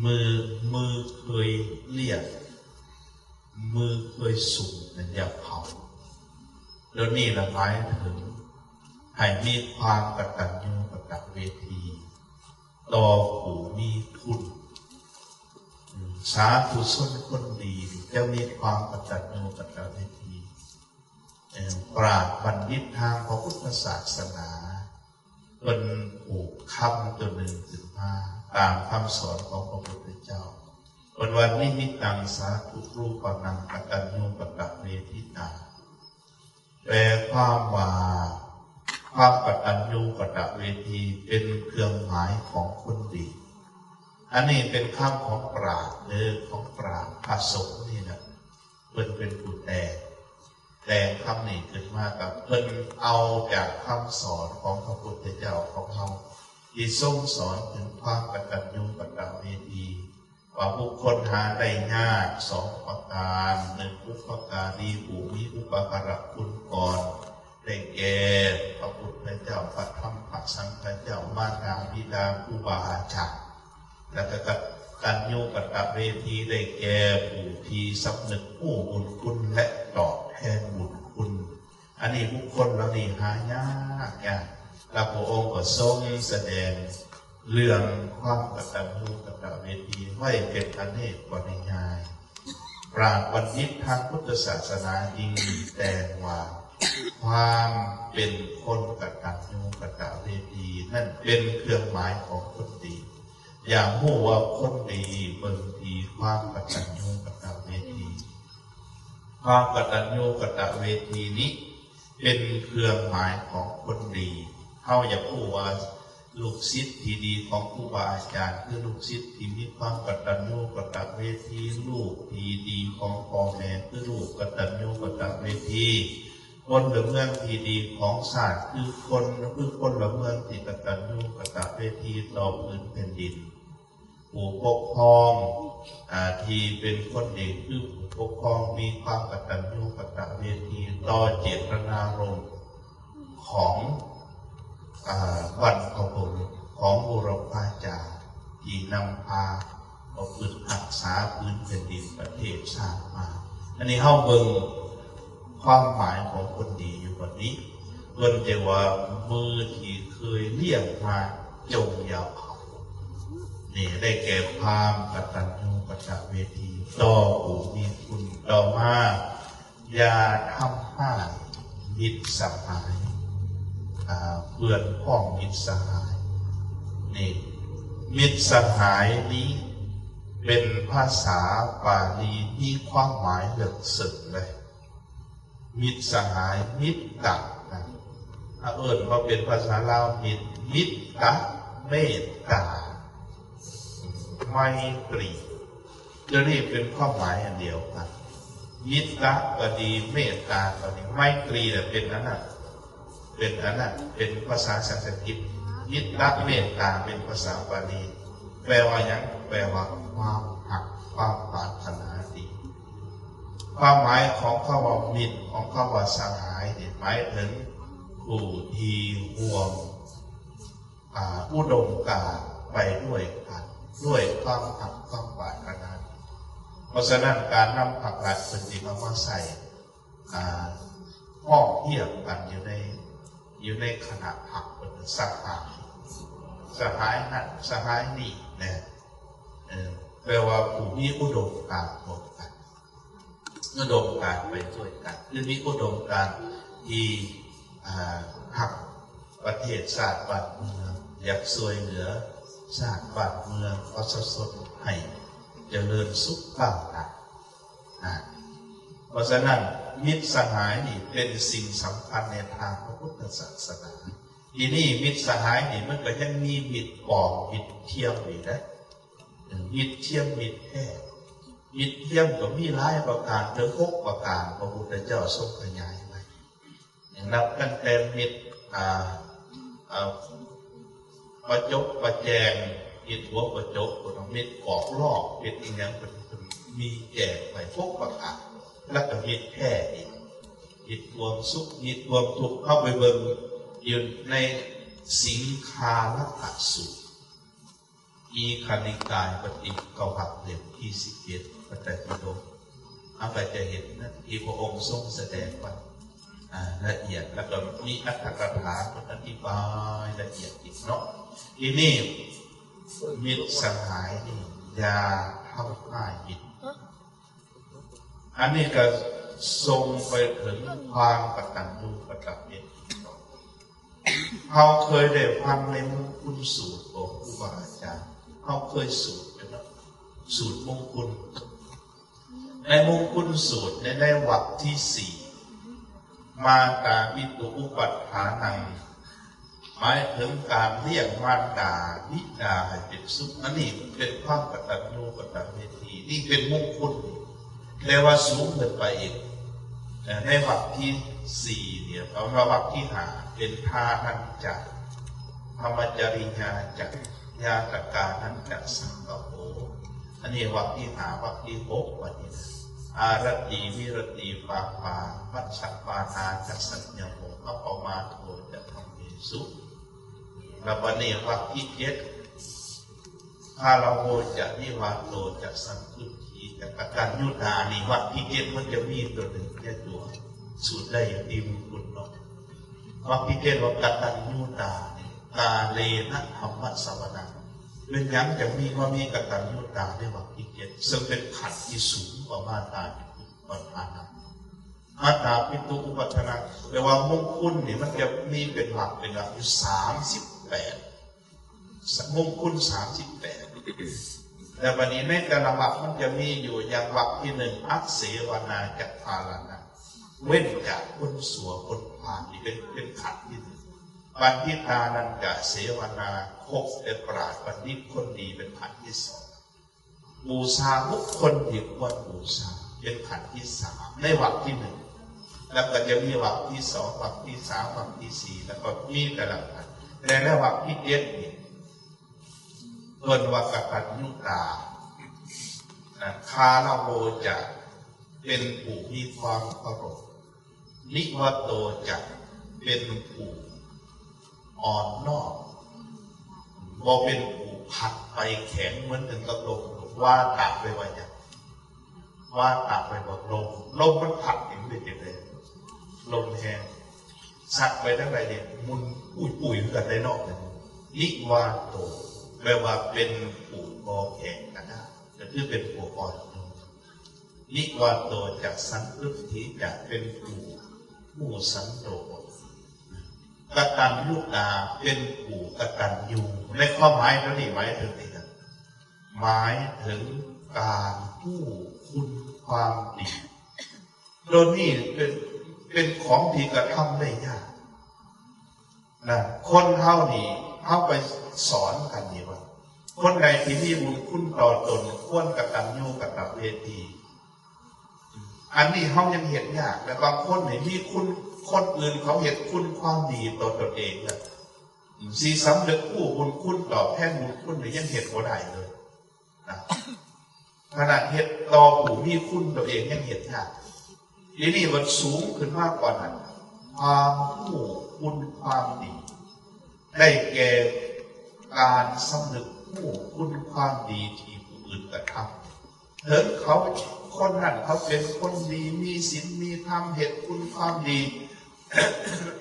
ມື ມືເຄີຍລຽກ ມືເຄີຍສູງນັ້ນຢ່າເຜົາ. ໂດຍນີ້ລະໝາຍເຖິງໃຫ້ມີຄວາມກະຕັນຍູກະຕະເວທີຕໍ່ຜູ້ມີຄຸນ. ສາທຸຊົນຄົນດີຈະມີຄວາມກະຕັນຍູກະຕະເວທີ. ເອີ ປາດບັນດິດທາງພະພຸດທະສາສະໜາ ເພິ່ນຜູກຄຳຕົວໜຶ່ງຂຶ້ນມາ ຕາມຄຳສອນຂອງພະພຸດທະເຈົ້າ. ເພິ່ນວ່າ ນິມິດຕັງສາທຸຣູປະນັງ ກະຕັນຍູກະຕະເວທິຕາ. ແປຄວາມວ່າ ຄວາມກະຕັນຍູກະຕະເວທີ ເປັນເຄື່ອງໝາຍຂອງຄົນດີ. ອັນນີ້ເປັນຄຳຂອງປາດເດີ ຂອງປາດ ພະສົງນີ້ນະ ເພິ່ນເປັນຜູ້ແຕ່ງ ແຕ່ງຄຳນີ້ຂຶ້ນມາ ກໍເພິ່ນເອົາຈາກຄຳສອນຂອງພະພຸດທະເຈົ້າຂອງເຮົາ ທີ່ຊົງສອນເຖິງຄວາມກະຕັນຍູກະຕະເວທີ ວ່າບຸກຄົນຫາໄດ້ຍາກສອງປະການ. ໜຶ່ງ ບຸບພະກາລີ ຜູ້ມີອຸປະກາລະຄຸນກ່ອນ ໄດ້ແກ່ ພະພຸດທະເຈົ້າ ພະທຳ ພະສັງຄະເຈົ້າ, ມາດາບິດາ, ຄູບາອາຈານ. ແລະກະ ກະຕັນຍູກະຕະເວທີ ໄດ້ແກ່ຜູ້ທີ່ສຳນຶກຮູ້ບຸນຄຸນ ແລະ ຕອບແທນບຸນຄຸນ. ອັນນີ້ບຸກຄົນເຫຼົ່ານີ້ຫາຍາກ ຍາກ ແລະພະອົງກໍຊົງສະແດງເລື່ອງຄວາມກະຕັນຍູກະຕະເວທີໄວ້ເປັນອະເນກປະລິຍາຍ. ປາດບັນດິດທາງພຸດທະສາສະໜາຈຶ່ງແຕ່ງວ່າ ຄວາມເປັນຄົນກະຕັນຍູກະຕະເວທີນັ້ນເປັນເຄື່ອງໝາຍຂອງຄົນດີ. ຢາກຮູ້ວ່າຄົນດີເບິ່ງທີ່ຄວາມກະຕັນຍູກະຕະເວທີ. ຄວາມກະຕັນຍູກະຕະເວທີນີ້ເປັນເຄື່ອງໝາຍຂອງຄົນດີ. ເຮົາຢາກຮູ້ວ່າລູກສິດທີ່ດີຂອງຄູບາອາຈານ ຄືລູກສິດທີ່ມີຄວາມກະຕັນຍູກະຕະເວທີ, ລູກທີ່ດີຂອງພໍ່ແມ່ ຄືລູກກະຕັນຍູກະຕະເວທີ, ພົນລະເມືອງທີ່ດີຂອງຊາດ ຄືຄົນ ຄືພົນລະເມືອງທີ່ກະຕັນຍູກະຕະເວທີຕໍ່ພື້ນແຜ່ນດິນ. ຜູ້ປົກຄອງ ອາ ທີ່ເປັນຄົນດີ ຄືຜູ້ປົກຄອງມີຄວາມກະຕັນຍູກະຕະເວທີຕໍ່ເຈດຕະນາລົມຂອງ ອາ ບັນພະບຸລຸດ ຂອງບູລະພາຈາ ທີ່ນຳພາປະພຶດຮັກສາພື້ນແຜ່ນດິນປະເທດຊາດມາ. ອັນນີ້ເຮົາເບິ່ງຄວາມໝາຍຂອງຄົນດີຢູ່ບັດນີ້ ເພິ່ນຈະວ່າ ມືທີ່ເຄີຍລ້ຽງມາ ຈົ່ງຢ່າເຜົາ. ນີ້ໄດ້ແກ່ຄວາມກະຕັນຍູກະຕະເວທີຕໍ່ຜູ້ມີຄຸນ. ຕໍ່ມາ ຢ່າທຳຮ້າຍມິດສະຫາຍ ອາ ເພື່ອນພ້ອງມິດສະຫາຍ. ນີ້ ມິດສະຫາຍນີ້ເປັນພາສາປາລີ ມີຄວາມໝາຍເລິກເຊິ່ງເລີຍ. ມິດສະຫາຍ ມິດຕະນະ ຖ້າເອີ້ນວ່າເປັນພາສາລາວ ມິດ ມິດຕະ ເມດຕາ ໄມຕີ ຕົວນີ້ເປັນຄວາມໝາຍອັນດຽວກັນ. ມິດຕະກໍດີ ເມດຕາກໍດີ ໄມຕີແຫຼະເປັນອັນນັ້ນ ເປັນອັນນັ້ນ ເປັນພາສາສັນສະກິດ. ມິດຕະ ເມດຕາ ເປັນພາສາປາລີ. ແປວ່າຫຍັງ? ແປວ່າຄວາມຮັກ ຄວາມປາດຖະໜາດີ. ຄວາມໝາຍຂອງຄຳວ່າມິດ ຂອງຄຳວ່າສະຫາຍນີ້ ໝາຍເຖິງຜູ້ທີ່ຮ່ວມ ອາ ອຸດົມການໄປດ້ວຍກັນ ດ້ວຍຄວາມຮັກ ຄວາມປາດຖະໜາ. ເພາະສະນັ້ນ ການນຳພັກລັດເພິ່ນຈຶ່ງເອົາມາໃຊ້ ອາ ພ້ອມພຽງກັນຢູ່ໃນ ຢູ່ໃນຄະນະພັກເພິ່ນ ສະຫາຍ ສະຫາຍນັ້ນ ສະຫາຍນີ້ແຫຼະ. ເອີ ແປວ່າຜູ້ມີອຸດົມການຮ່ວມກັນ ອຸດົມການໄປດ້ວຍກັນ ຄືມີອຸດົມການທີ່ ອາ ຮັກປະເທດຊາດບ້ານເມືອງ ຢາກຊ່ວຍເຫຼືອຊາດບ້ານເມືອງ ປະຊາຊົນໃຫ້ຈະເລີນສຸກກ້າວໜ້າ. ອາ ເພາະສະນັ້ນ ມິດສະຫາຍນີ້ເປັນສິ່ງສຳຄັນໃນທາງພະພຸດທະສາສະໜາ. ທີນີ້ມິດສະຫາຍນີ້ມັນກໍຍັງມີມິດປອມ ມິດທຽມອີກເດ້. ເອີ ມິດທຽມ ມິດແທ້ ມິດທຽມກໍມີຫຼາຍປະການ ເຖິງຫົກປະການ ພະພຸດທະເຈົ້າຊົງຂະຫຍາຍໄວ້. ນັບຕັ້ງແຕ່ມິດ ອາ ອາ ປະຈົບປະແຈງ ມິດຫົວປະຈົບ ພຸ້ນນະ ມິດກອກລອກ ມິດອີ່ຫຍັງ ເພິ່ນ ເພິ່ນມີແຈງໄວ້ຫົກປະການ. ແລ້ວກໍມິດແທ້ອີກ ມິດຄວາມສຸກ ມິດຄວາມທຸກ. ເຮົາໄປເບິ່ງຢູ່ໃນສິງຄາລະກະສູດ ອີກຂະນິກາຍ ປະຕິກະວັກ ເຫຼັ້ມທີສິບເອັດ ພະໄຕປິດົກ ເຮົາກໍຈະເຫັນນະ ທີ່ພະອົງຊົງສະແດງໄວ້ ອາ ລະອຽດ ແລ້ວກໍມີອັດຖະກະຖາເພິ່ນອະທິບາຍລະອຽດອີກເນາະ. ທີນີ້ມິດສະຫາຍນີ້ ຢ່າທຳຮ້າຍມິດ. ອັນນີ້ກໍສົ່ງໄປເຖິງຄວາມກະຕັນຍູກະຕະເວທີ. ເຮົາເຄີຍໄດ້ຟັງໃນມຸງຄຸນສູດບໍ່ ຄູບາອາຈານ? ເຮົາເຄີຍສູດຢູ່ເນາະ ສູດມຸງຄຸນ. ໃນມຸງຄຸນສູດ ໃນ ໃນວັກທີສີ່ ມາຕາປິຕຸອຸປັດຖານັງ ໝາຍເຖິງການລ້ຽງມານດາບິດາໃຫ້ເປັນສຸກ. ອັນນີ້ເປັນຄວາມກະຕັນຍູກະຕະເວທີ ນີ້ເປັນມຸງຄຸນ. ແຕ່ວ່າສູງຂຶ້ນໄປອີກ ໃນວັກທີສີ່ນີ້ ເອົາວ່າວັກທີຫ້າ ເປັນທານັນຈະ ທຳມະຈະລິຍາຈະ ຍາຕະການັນຈະສັງກະໂຫ. ອັນນີ້ວັກທີຫ້າ ວັກທີຫົກ ບັດນີ້ ອາລະຕີ ວິລະຕີ ປາປາ ມັດສະປານາຈະສັນຍະໂມ ອັບປະມາໂທຈະທຳເມສຸ. ແລ້ວບັດນີ້ວັກທີເຈັດ ຄາລະໂຫຈະ ນິວາໂຕຈະ ສັນຕຸດຖີຈະ ກະຕັນຍູຕາ. ອັນນີ້ວັກທີເຈັດ ມັນຈະມີຕົວໜຶ່ງ ຢ່າຕົວະ ສູດໄດ້ຢູ່ທີ່ບຸນເນາະ. ວາກທີເຈັດວ່າ ກະຕັນຍູຕາ ກາເລນະທຳມະສະວະນະ. ເປັນຫຍັງຈະມີ ວ່າມີກະຕັນຍູຕາໃນວາກທີເຈັດ ເຊິ່ງເປັນຂັ້ນທີ່ສູງກວ່າມາຕາປິຕຸປະທານະ ມາຕາປິຕຸອຸປັດຖານະ. ແປວ່າມົງຄຸນນີ້ມັນຈະມີເປັນວາກ ເປັນວາກຢູ່ສາມສິບແປດ ມົງຄຸນສາມສິບແປດ ແລ້ວບັດນີ້ໃນແຕ່ລະວາກມັນຈະມີຢູ່ ຢ່າງວາກທີໜຶ່ງ ອະເສວະນາຈັກພາລະນະ ເວັ້ນຈາກຄົນຊົ່ວຄົນພານ ນີ້ເປັນ ເປັນຂັ້ນທີໜຶ່ງ. ບັນທິຕານັນຈະເສວະນາ ຄົບແຕ່ປາດບັນດິດຄົນດີ ເປັນຂັ້ນທີສອງ. ບູຊາບຸກຄົນທີ່ຄວນບູຊາ ເປັນຂັ້ນທີສາມ ໃນວາກທີໜຶ່ງ ແລ້ວກໍຈະມີວາກທີສອງ ວາກທີສາມ ວາກທີສີ່ ແລ້ວກໍມີແຕ່ລະຂັ້ນ. ແຕ່ໃນວາກທີເຈັດນີ້ ເພິ່ນວ່າ ກະຕັນຍູຕາ ນະ ຄາລະໂວຈະ ເປັນຜູ້ມີຄວາມເຄົາລົບ. ນິວະໂຕຈະ ເປັນຜູ້ອ່ອນນ້ອມ ບໍ່ເປັນຜູ້ພັດໄປແຂງເໝືອນກັນກັບລົມ. ວາຕະແປວ່າຫຍັງ? ວາຕະແປວ່າລົມ. ລົມມັນພັດນີ້ມັນເປັນຈັ່ງໃດ? ລົມແຮງ ຊັດໄປທາງໃດນີ້ ໝຸ່ນປຸ້ຍໆຄືກັນໄດ໋ເນາະ. ນິວະໂຕ ແປວ່າເປັນຜູ້ບໍ່ແຂງກະດ້າງ ກໍຄືເປັນຜູ້ອ່ອນໂຍນ. ນິວະໂຕຈະ ສັນຕຸດຖິຈະ ເປັນຜູ້ຮູ້ສັນໂດດ. ກະຕັນຍູຕາ ເປັນຜູ້ກະຕັນຍູ. ໃນຄວາມໝາຍຕົວນີ້ໝາຍເຖິງອີ່ຫຍັງ? ໝາຍເຖິງການຮູ້ຄຸນຄວາມດີ. ໂຕນີ້ເປັນ ເປັນຂອງທີ່ກະທຳໄດ້ຍາກ. ນະ ຄົນເຮົານີ້ ເຮົາໄປສອນກັນນີ້ວ່າ ຄົນໃດທີ່ມີບຸນຄຸນຕໍ່ຕົນ ຄວນກະຕັນຍູກະຕະເວທີ. ອັນນີ້ເຮົາຍັງເຮັດຍາກ ແລະ ບາງຄົນນີ້ມີຄຸນ ຄົນອື່ນເຂົາເຮັດຄຸນຄວາມດີຕໍ່ຕົນເອງ ແລະ ຊິສຳນຶກຮູ້ບຸນຄຸນ ຕອບແທນບຸນຄຸນນີ້ ຍັງເຮັດບໍ່ໄດ້ເລີຍນະ. ຂະໜາດເຮັດຕໍ່ຜູ້ມີຄຸນຕົວເອງຍັງເຮັດຍາກ. ດຽວນີ້ມັນສູງຂຶ້ນມາກວ່ານັ້ນ ຄວາມຮູ້ຄຸນຄວາມດີ ໄດ້ແກ່ການສຳນຶກຮູ້ຄຸນຄວາມດີທີ່ຜູ້ອື່ນກະທຳ. ເຖິງເຂົາ ຄົນນັ້ນເຂົາເປັນຄົນດີ ມີສິນມີທຳ ເຮັດຄຸນຄວາມດີ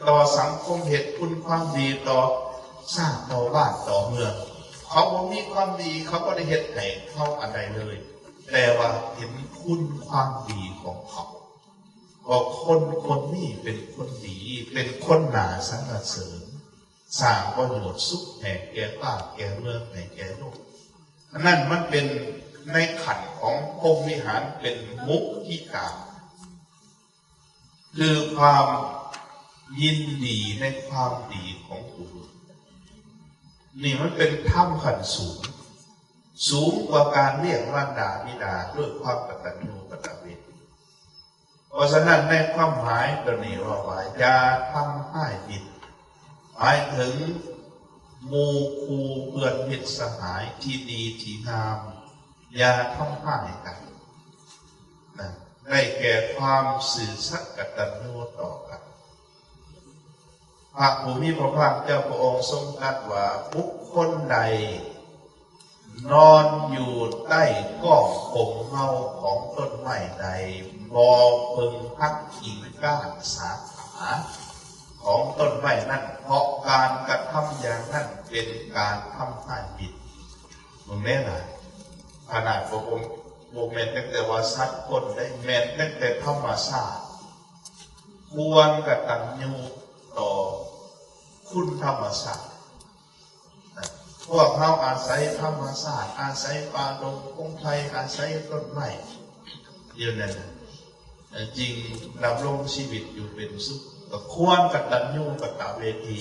ຕໍ່ສັງຄົມ ເຮັດຄຸນຄວາມດີຕໍ່ຊາດ ຕໍ່ບ້ານ ຕໍ່ເມືອງ. ເຂົາບໍ່ມີຄວາມດີ ເຂົາບໍ່ໄດ້ເຮັດໃຫ້ເຮົາອັນໃດເລີຍ ແຕ່ວ່າເຫັນຄຸນຄວາມດີຂອງເຂົາ ວ່າຄົນຄົນນີ້ເປັນຄົນດີ ເປັນຄົນໜ້າສັນລະເສີນ ສ້າງປະໂຫຍດສຸກໃຫ້ແກ່ບ້ານແກ່ເມືອງ ໃຫ້ແກ່ໂລກ. ອັນນັ້ນມັນເປັນໃນຂັ້ນຂອງພົມວິຫານ ເປັນມຸທິຕາ ຄືຄວາມຍິນດີໃນຄວາມດີຂອງຜູ້ອື່ນ. ນີ້ມັນເປັນທຳຂັ້ນສູງ ສູງກວ່າການລ້ຽງມານດາບິດາດ້ວຍຄວາມກະຕັນຍູກະຕະເວທີ. ເພາະສະນັ້ນໃນຄວາມໝາຍຕົວນີ້ເວົ້າວ່າ ຢ່າທຳຮ້າຍມິດ ໝາຍເຖິງໝູ່ຄູ່ເພື່ອນມິດສະຫາຍທີ່ດີທີ່ງາມ ຢ່າທຳຮ້າຍກັນນະ ໄດ້ແກ່ຄວາມຊື່ສັດກະຕັນຍູຕໍ່ກັນ. ພະຜູ້ມີພະພາກເຈົ້າພະອົງຊົງຕັດວ່າ ບຸກຄົນໃດນອນຢູ່ໃຕ້ກ້ອງຂົມເງົາຂອງຕົ້ນໄມ້ໃດ ບໍ່ເພິ່ງພັກອີງກ້ານສາຂາຂອງຕົ້ນໄມ້ນັ້ນ ເພາະການກະທຳຢ່າງນັ້ນເປັນການທຳຮ້າຍມິດ. ເບິ່ງແນ່ນະ ຂະໜາດບໍ່ ບໍ່ແມ່ນຕັ້ງແຕ່ວ່າສັດຄົນເດ້ ແມ່ນຕັ້ງແຕ່ທຳມະຊາດ ຄວນກະຕັນຍູຕໍ່ຄຸນທຳມະຊາດ. ພວກເຮົາອາໄສທຳມະຊາດ ອາໄສປ່າດົງພົງໄພ ອາໄສຕົ້ນໄມ້ຢູ່ນັ້ນນະ ຈຶ່ງດຳລົງຊີວິດຢູ່ເປັນສຸກ ກໍຄວນກະຕັນຍູກະຕະເວທີ.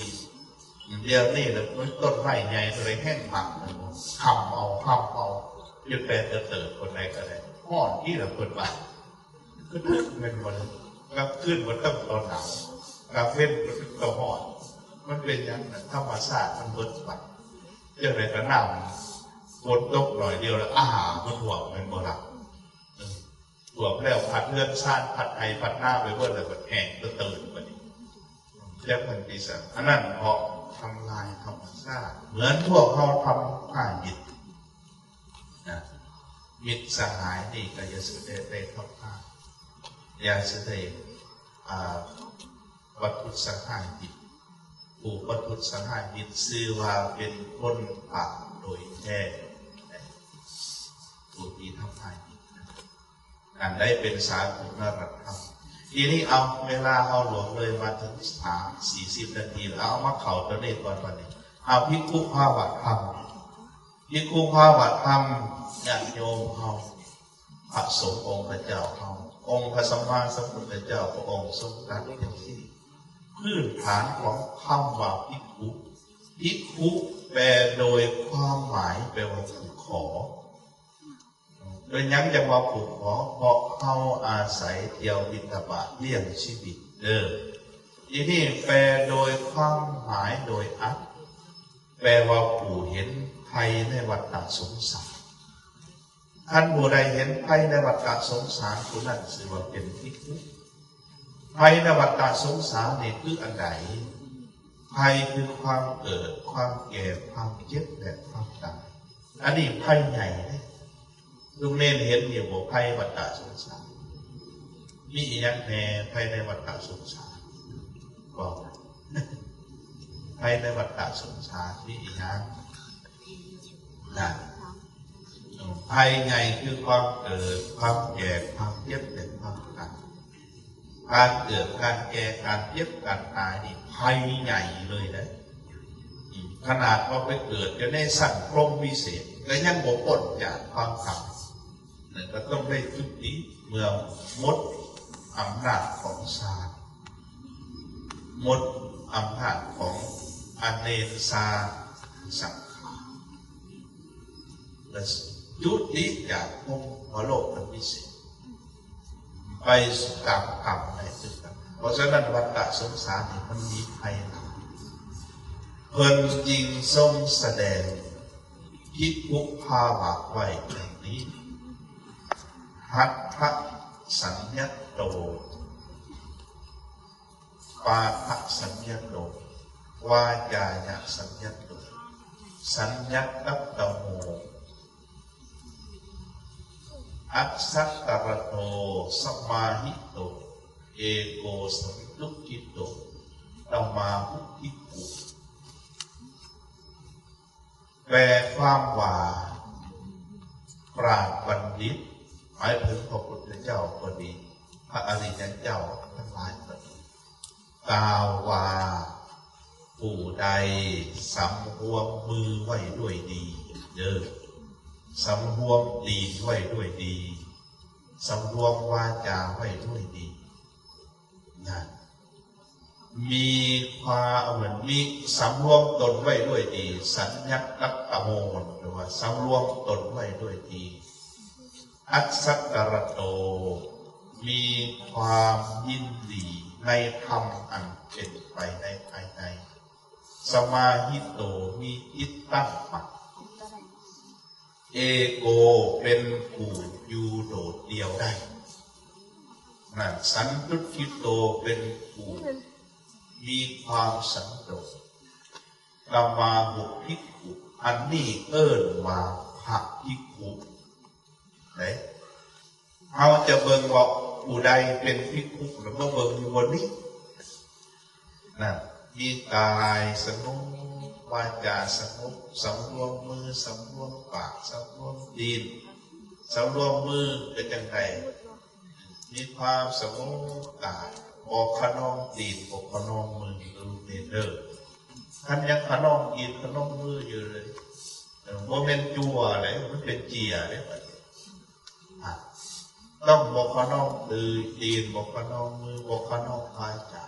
ດຽວນີ້ລະ ຕົ້ນໄມ້ໃຫຍ່ເທົ່າໃດແຮງຫັກ ແມ່ນບໍ່? ຄຳເອົາ ຄຳເອົາ ຢູ່ແປດເຕີດຄົນໃດກໍໄດ້ ຮ້ອນອີ່ລະເພິ່ນວ່າ ຄືຖືກແມ່ນບໍ່ລະ? ກາງຄືນມັນຕ້ອງຕໍ່ໜາວ ກາງເວັນມັນຕ້ອງຮ້ອນ. ມັນເປັນຫຍັງນະ? ທຳມະຊາດມັນເບິດໄປ. ຈັ່ງໃດກໍນ້ຳຝົນຕົກໜ້ອຍດຽວລະ ອາ ມັນຖ້ວມແມ່ນບໍ່ລະ? ເອີ ຖ້ວມແລ້ວພັດເຮືອນຊານ ພັດໄຮ່ພັດນາໄປເບິດ ແລ້ວກໍແຫ້ງກະເຕີນບັດນີ້. ຈັກມັນປີສາ ອັນນັ້ນເພາະທຳລາຍທຳມະຊາດ ເໝືອນພວກເຮົາທຳຮ້າຍມິດນະ. ມິດສະຫາຍນີ້ກໍຢ່າສູ່ໄດ້ ໄດ້ທຳຮ້າຍ ຢ່າສູ່ໄດ້ ອາ ປະທຸດສະຮ້າຍຈິດ ຜູ້ປະທຸດສະຮ້າຍຈິດ ຊື່ວ່າເປັນຄົນບາບໂດຍແທ້ ຜູ້ທີ່ທຳຮ້າຍຈິດ ອັນໃດເປັນສາກຸນະລະທຳ. ທີນີ້ເອົາ ເວລາເຮົາຫຼວງເລີຍມາເຖິງສາມ ສີ່ສິບນາທີແລ້ວ ເອົາມາເຂົ້າຕົວນີ້ກ່ອນບັດນີ້. ເອົາ ພິກຂຸພາວະທຳ ພິກຂຸພາວະທຳ ຍາດໂຍມເຮົາ ພະສົງອົງພະເຈົ້າເຮົາ ອົງພະສຳມາສຳພຸດທະເຈົ້າ ພະອົງຊົງຕັດຈັ່ງຊີ້ ພື້ນຖານຂອງຄຳວ່າພິກຂຸ ພິກຂຸແປໂດຍຄວາມໝາຍ ແປວ່າຜູ້ຂໍ ເປັນຫຍັງຈັ່ງວ່າຜູ້ຂໍ? ເພາະເຮົາອາໄສທ່ຽວບິນທະບາດລ້ຽງຊີວິດເດີ. ທີນີ້ແປໂດຍຄວາມໝາຍໂດຍອັດ ແປວ່າຜູ້ເຫັນໄພໃນວັດຕະສົງສານ. ຄັນຜູ້ໃດເຫັນໄພໃນວັດຕະສົງສານ ຜູ້ນັ້ນຊື່ວ່າເປັນພິກຂຸ. ໄພໃນວັດຕະສົງສານນີ້ຄືອັນໃດ? ໄພຄືຄວາມເກີດ, ຄວາມແກ່, ຄວາມເຈັບ ແລະ ຄວາມຕາຍ. ອັນນີ້ໄພໃຫຍ່ເດ້. ລຸງເນນເຫັນຢູ່ບໍ່ ໄພວັດຕະສົງສານ? ມີອີ່ຫຍັງແດ່ໄພໃນວັດຕະສົງສານ? ບອກ ໄພໃນວັດຕະສົງສານມີອີ່ຫຍັງ? ນະ ໄພໃຫຍ່ຄືຄວາມເກີດ, ຄວາມແກ່, ຄວາມເຈັບ ແລະ ຄວາມຕາຍ. ການເກີດ, ການແກ່, ການເຈັບ, ການຕາຍນີ້ໄພໃຫຍ່ເລີຍນະ. ຂະໜາດວ່າໄປເກີດຢູ່ໃນຊັ້ນພົມວິເສດ ກໍຍັງບໍ່ພົ້ນຈາກຄວາມຕາຍ. ນັ້ນກໍຕ້ອງໄດ້ຈຸຕິເມື່ອໝົດອຳນາດຂອງຊາດ, ໝົດອຳນາດຂອງອະເນຊາສັງຂານ ແລະ ຈຸຕິຈາກພົມມະໂລກອັນວິເສດ ໄປສູ່ກາມກຳໄດ້ຄືກັນ. ເພາະສະນັ້ນ ວັດຕະສົງສານນີ້ມັນມີໄພຫຼາຍ. ເພິ່ນຈຶ່ງຊົງສະແດງພິກຂຸພາວະໄວ້ດັ່ງນີ້: ຫັດຖະສັນຍະໂຕ, ປາທະສັນຍະໂຕ, ວາຈາຍະສັນຍະໂຕ, ສັນຍະຕັດຕະໂມ, ອັດສັດຕະຣະໂຕ, ສະມາຫິໂຕ, ເອໂກສັນຕຸກກິໂຕ, ຕະມາຫຸພິກຂຸ. ແປຄວາມວ່າ ປາດບັນດິດ ໝາຍເຖິງພະພຸດທະເຈົ້າກໍດີ ພະອະລິຍະເຈົ້າທັງຫຼາຍກໍດີ ກ່າວວ່າ ຜູ້ໃດສຳຮວມມືໄວ້ດ້ວຍດີເດີ ສຳຮວມຕີນໄວ້ດ້ວຍດີ ສຳຮວມວາຈາໄວ້ດ້ວຍດີ ນັ້ນ ມີຄວາມ ເໝືອນມີ ສຳຮວມຕົນໄວ້ດ້ວຍດີ ສັນຍະກັດຕະໂມ ແປວ່າສຳຮວມຕົນໄວ້ດ້ວຍດີ ອັດສັດຕະຣະໂຕ ມີຄວາມຍິນດີໃນທຳອັນເປັນໄປໃນພາຍໃນ ສະມາຫິໂຕ ມີຈິດຕັ້ງໝັ້ນ ເອໂກ ເປັນຜູ້ຢູ່ໂດດດ່ຽວໄດ້ ນັ້ນ ສັນຕຸກກິໂຕ ເປັນຜູ້ມີຄວາມສັນໂດດ ຕະມາຫຸພິກຂຸ ອັນນີ້ເອີ້ນວ່າພະພິກຂຸ ເດ້. ເຮົາຈະເບິ່ງວ່າຜູ້ໃດເປັນພິກຂຸ ແລ້ວມາເບິ່ງຢູ່ບ່ອນນີ້ ນັ້ນ ມີກາຍສະຫງົບ ວາຈາສະຫງົບ ສຳລວມມື ສຳລວມປາກ ສຳລວມຕີນ ສຳລວມມືເປັນຈັ່ງໃດ? ມີຄວາມສະຫງົບກາຍ ບໍ່ຂະນອງຕີນ ບໍ່ຂະນອງມື ເດີ ເດີ. ຄັນຍັງຂະນອງຕີນຂະນອງມືຢູ່ເລີຍ ເອີ ບໍ່ແມ່ນຈົວເດ້ ມັນເປັນເຈ້ຍເດ້ ບັດນີ້ ອາ ຕ້ອງບໍ່ຂະນອງຕີນ ບໍ່ຂະນອງມື ບໍ່ຂະນອງວາຈາ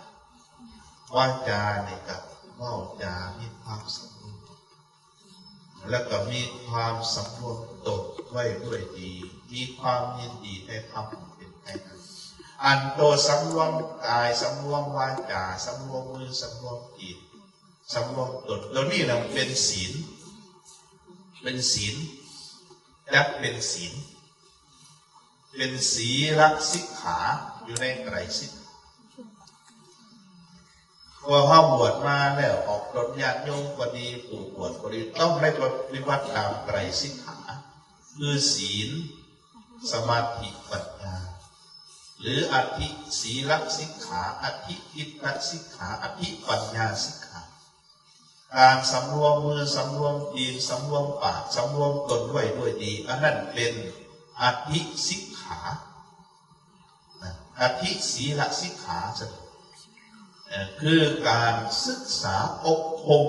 ວາຈານີ້ກໍເວົ້າຈາມີຄວາມສະຫງົບ ແລ້ວກໍມີຄວາມສຳຮວມຕົນໄວ້ດ້ວຍດີ ມີຄວາມຍິນດີໃນທຳເປັນໄປນັ້ນ ອັນໂຕສຳລວມກາຍ ສຳລວມວາຈາ ສຳລວມມື ສຳລວມຈິດ ສຳລວມຕົນ ໂຕນີ້ນະເປັນສີນ ເປັນສີນ ຈັດເປັນສີນ ເປັນສີລະສິກຂາ ຢູ່ໃນໄຕຣສິກຂາ. ພວກເຮົາບວດມາແລ້ວ ອອກຕົນຍາດໂຍມກໍດີ ຜູ້ບວດກໍດີ ຕ້ອງໄດ້ປະຕິບັດຕາມໄຕຣສິກຂາ ຄື ສີນ, ສະມາທິ, ປັນຍາ. ຫຼື ອະທິສີລະສິກຂາ, ອະທິຈິດຕະສິກຂາ, ອະທິປັນຍາສິກຂາ. ການສຳລວມມື, ສຳລວມຕີນ, ສຳລວມປາກ, ສຳລວມຕົນໄວ້ດ້ວຍດີ, ອັນນັ້ນເປັນອະທິສິກຂາ. ນະ ອະທິສີລະສິກຂາ ເອີ ຄືການສຶກສາອົບຮົມ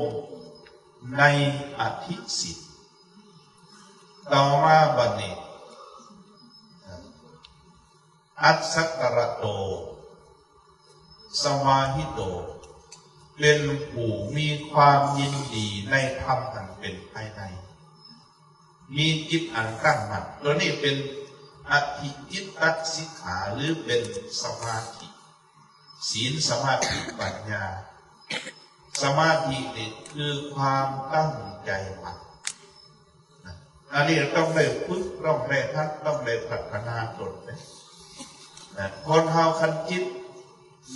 ໃນອະທິສິນ. ຕໍ່ມາບັດນີ້ ອັດສະກະຣະໂຕ ສະມາຫິໂຕ ເປັນຜູ້ມີຄວາມຍິນດີໃນທຳອັນເປັນພາຍໃນ, ມີຈິດອັນຕັ້ງໝັ້ນ. ຕົວນີ້ເປັນອະທິຈິດຕະສິກຂາ ຫຼື ເປັນສະມາທິ, ສີນ, ສະມາທິ, ປັນຍາ. ສະມາທິນີ້ຄືຄວາມຕັ້ງໃຈໝັ້ນ. ນະ ອັນນີ້ຕ້ອງໄດ້ຝຶກ, ຕ້ອງໄດ້ຫັດ, ຕ້ອງໄດ້ພັດທະນາຕົນເດ້. ນະ ຄົນເຮົາຄັນຈິດ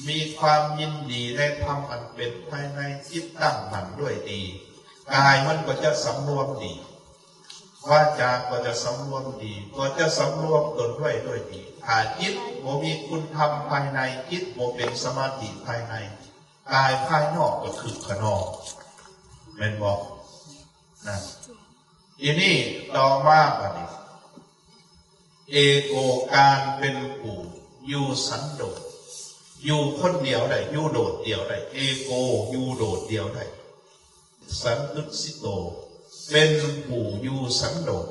ມີຄວາມຍິນດີໃນທຳອັນເປັນພາຍໃນ, ຈິດຕັ້ງໝັ້ນດ້ວຍດີ, ກາຍມັນກໍຈະສຳລວມດີ, ວາຈາກໍຈະສຳລວມດີ, ກໍຈະສຳລວມຕົນໄວ້ດ້ວຍດີ. ຖ້າຈິດບໍ່ມີຄຸນທຳພາຍໃນ, ຈິດບໍ່ເປັນສະມາທິພາຍໃນ, ກາຍພາຍນອກກໍຄຶກຂະນອງ, ແມ່ນບໍ່? ນະ ທີນີ້ຕໍ່ມາບັດນີ້ ເອໂກ ການເປັນຜູ້ຢູ່ສັນໂດດ, ຢູ່ຄົນດຽວໄດ້, ຢູ່ໂດດດຽວໄດ້. ເອໂກ ຢູ່ໂດດດຽວໄດ້. ສັນຕຸດສິໂຕ ເປັນຜູ້ຢູ່ສັນໂດດ.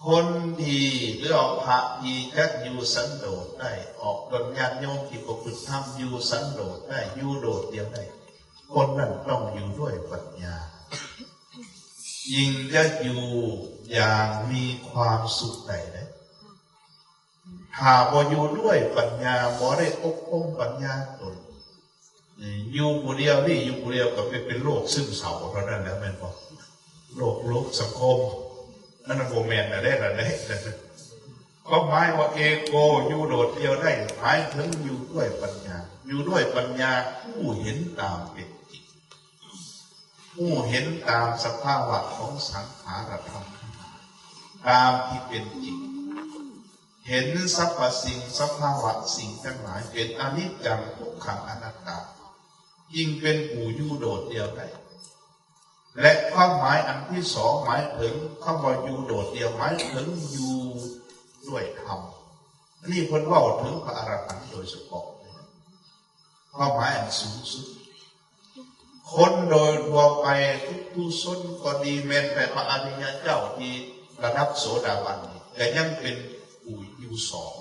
ຄົນທີ່ ຫຼື ເອົາພະທີ່ຈະຢູ່ສັນໂດດໄດ້, ອອກຕົນຍາດໂຍມທີ່ປະພຶດທຳຢູ່ສັນໂດດໄດ້, ຢູ່ໂດດດຽວໄດ້, ຄົນນັ້ນຕ້ອງຢູ່ດ້ວຍປັນຍາ, ຈຶ່ງຈະຢູ່ຢ່າງມີຄວາມສຸກໄດ້ເດ້. ຖ້າບໍ່ຢູ່ດ້ວຍປັນຍາ, ບໍ່ໄດ້ອົບຮົມປັນຍາຕົນ, ຢູ່ຜູ້ດຽວນີ້, ຢູ່ຜູ້ດຽວກໍເປັນ, ເປັນໂລກຊຶມເສົ້າເທົ່ານັ້ນແຫຼະ, ແມ່ນບໍ່? ໂລກ, ໂລກສັງຄົມ, ອັນນັ້ນບໍ່ແມ່ນແລ້ວເດ້, ນັ້ນເດ້. ຄວາມໝາຍວ່າເອໂກ ຢູ່ໂດດດຽວໄດ້, ໝາຍເຖິງຢູ່ດ້ວຍປັນຍາ. ຢູ່ດ້ວຍປັນຍາ, ຮູ້ເຫັນຕາມເປັນຈິງ, ຮູ້ເຫັນຕາມສະພາວະຂອງສັງຂາລະທຳທັງຫຼາຍ ຕາມທີ່ເປັນຈິງ, ເຫັນສັບພະສິ່ງ, ສະພາວະສິ່ງທັງຫຼາຍເປັນອະນິດຈັງ ທຸກຂັງ ອະນັດຕາ, ຈຶ່ງເປັນຜູ້ຢູ່ໂດດດຽວໄດ້. ແລະ ຄວາມໝາຍອັນທີສອງ ໝາຍເຖິງຄຳວ່າຢູ່ໂດດດຽວ, ໝາຍເຖິງຢູ່ດ້ວຍທຳ. ອັນນີ້ເພິ່ນເວົ້າເຖິງພະອະລະຫັນໂດຍສະເພາະ, ຄວາມໝາຍອັນສູງສຸດ. ຄົນໂດຍທົ່ວໄປ ປຸຖຸຊົນກໍດີ, ແມ່ນແຕ່ພະອະລິຍະເຈົ້າທີ່ລະດັບໂສດາບັນນີ້ ກໍຍັງເປັນຜູ້ຢູ່ສອງ.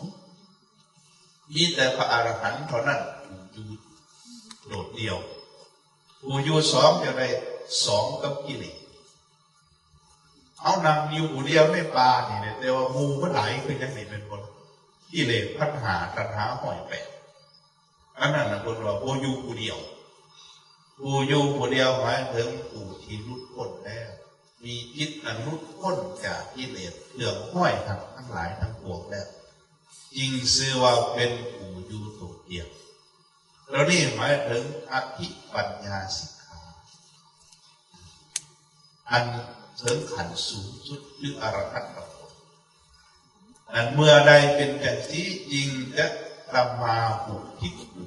ມີແຕ່ພະອະລະຫັນເທົ່ານັ້ນ ຜູ້ຢູ່ໂດດດຽວ. ຜູ້ຢູ່ສອງຈະໄດ້ສອງກັບກິເລດ. ເຮົານັ່ງຢູ່ຜູ້ດຽວໃນປ່ານີ້ແຫຼະ, ແຕ່ວ່າໝູ່ມັນຫຼາຍຄືຫຍັງນີ້ ແມ່ນບໍ່? ກິເລດພັນຫ້າ ຕັນຫາຮ້ອຍແປດ. ອັນນັ້ນນະເພິ່ນວ່າບໍ່ຢູ່ຜູ້ດຽວ. ຜູ້ຢູ່ຜູ້ດຽວໝາຍເຖິງຜູ້ທີ່ຫຼຸດພົ້ນແລ້ວ, ມີຈິດອັນຫຼຸດພົ້ນຈາກກິເລດເຄື່ອງຮ້ອຍທັງ, ທັງຫຼາຍທັງປວງແລ້ວ, ຈຶ່ງຊື່ວ່າເປັນຜູ້ຢູ່ໂດດດຽວ. ໂຕນີ້ໝາຍເຖິງອະທິປັນຍາສິກຂາ ອັນເຖິງຂັ້ນສູງສຸດ ຄືອະລະຫັດຕະຜົນ. ອັນເມື່ອໃດເປັນຈັ່ງຊີ້, ຈິງຈະຕະມາຫຸພິກຂຸ,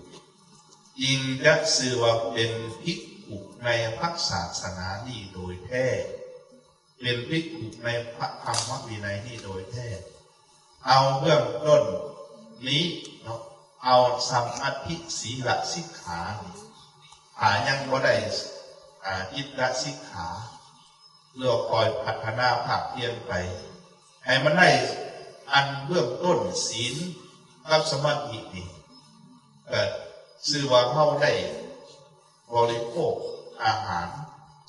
ຈຶ່ງຈະຊື່ວ່າເປັນພິກຂຸໃນພະສາສະໜານີ້ໂດຍແທ້, ເປັນພິກຂຸໃນພະທຳມະວິໄນນີ້ໂດຍແທ້. ເອົາເບື້ອງຕົ້ນນີ້ເນາະ, ເອົາສຳມາທິສີລະສິກຂານີ້, ຖ້າຍັງບໍ່ໄດ້ ອາ ຈິດຕະສິກຂາ ເພື່ອຄອຍພັດທະນາພາກພຽນໄປ ໃຫ້ມັນໄດ້ອັນເບື້ອງຕົ້ນ ສີນກັບສະມາທິນີ້, ກໍຊື່ວ່າເຮົາໄດ້ ບໍລິໂພກອາຫານ,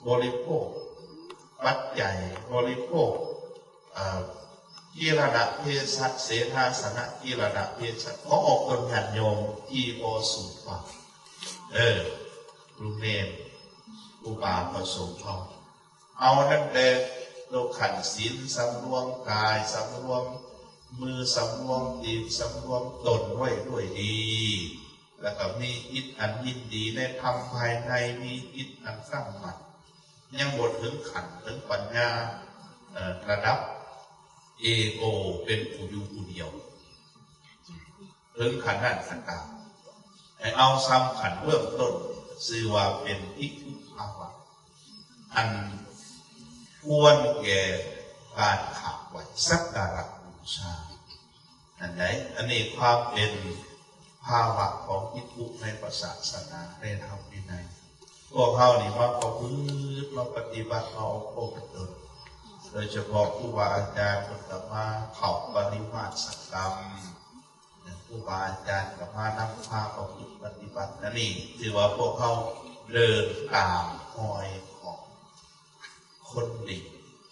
ບໍລິໂພກປັດໄຈ, ບໍລິໂພກ ເອີ ກິລານະເພສັດ, ເສນາສະນະກິລານະເພສັດ, ຂໍອອກຕົນຍາດໂຍມທີ່ບໍ່ສູງກວ່າ ເອີ ລຸງເນນ, ຄູບາ ພະສົງເຮົາ ເອົາຕັ້ງແຕ່ໂຕຂັ້ນສິນ, ສຳລວມກາຍ, ສຳລວມມື, ສຳລວມຕີນ, ສຳລວມຕົນໄວ້ດ້ວຍດີ. ແລ້ວກໍມີຈິດອັນຍິນດີໃນທຳພາຍໃນ, ມີຈິດອັນຕັ້ງໝັ້ນ, ຍັງບໍ່ເຖິງຂັ້ນເຖິງປັນຍາ ເອີ ລະດັບເອໂກ ເປັນຜູ້ຢູ່ຜູ້ດຽວ. ເຖິງຂັ້ນນັ້ນຂັ້ນຕາມ ໃຫ້ເອົາສ່ຳຂັ້ນເບື້ອງຕົ້ນ ຊື່ວ່າເປັນພິກຂຸພາວະ ອັນຄວນແກ່ການຂາບໄຫວ້ ສັກກາລະບູຊາ ອັນໃດ ອັນນີ້ຄວາມເປັນພາວະຂອງພິກຂຸໃນພະສາສະໜາ ໃນທຳວິໄນ ພວກເຮົານີ້ມາປະພຶດ ມາປະຕິບັດ ມາອົບຮົມຕົນ ໂດຍສະເພາະຄູບາອາຈານເພິ່ນກໍມາເຂົ້າປະລິວາສກຳ ຄູບາອາຈານກໍມານຳພາປະພຶດປະຕິບັດ ອັນນີ້ຖືວ່າພວກເຮົາເດີນຕາມຮອຍຂອງຄົນດີ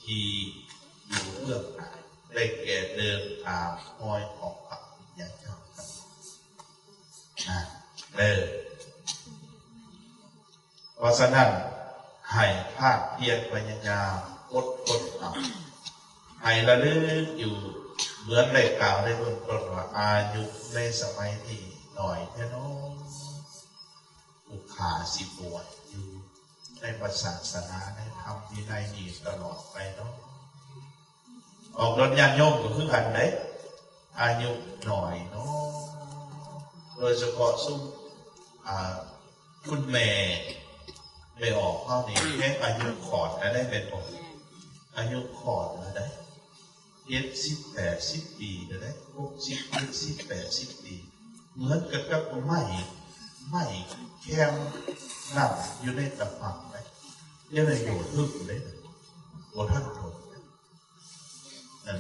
ທີ່ຢູ່ເບື້ອງໜ້າ ໄດ້ແກ່ເດີນຕາມຮອຍຂອງພະພຸດທະເຈົ້າ ນະ ເດີ. ເພາະສະນັ້ນ ໃຫ້ພາກພຽນພະຍາຍາມອົດທົນເອົາ ໃຫ້ລະລຶກຢູ່ ເໝືອນໄດ້ກ່າວໃນເບື້ອງຕົ້ນວ່າ ອາຍຸໃນສະໄໝນີ້ໜ້ອຍແທ້ນໍ ຜູ້ຂ້າຊິບວດຢູ່ໃນພະສາສະໜາ ໃນທຳວິໄນນີ້ຕະຫຼອດໄປເນາະ. ອອກໂດນຍາດໂຍມກໍຄືກັນເດ້ ອາຍຸໜ້ອຍເນາະ ໂດຍສະເພາະຊຸມ ອ່າ ຄຸນແມ່ ແມ່ອອກເຮົານີ້ແຮງອາຍຸຂອດແລ້ວໄດ໋ ແມ່ນບໍ່? ອາຍຸຂອດແລ້ວໄດ໋ ເຈັດສິບ ແປດສິບປີແລ້ວໄດ໋ ຫົກສິບ ເຈັດສິບ ແປດສິບປີ ເໝືອນກັນກັບໄມ້ ໄມ້ແຄມນ້ຳຢູ່ໃນຕະຝັ່ງໄດ໋ ຍັງໄດ້ໂຍດຮຶກເດ້ ບໍ່ທັນທົນ.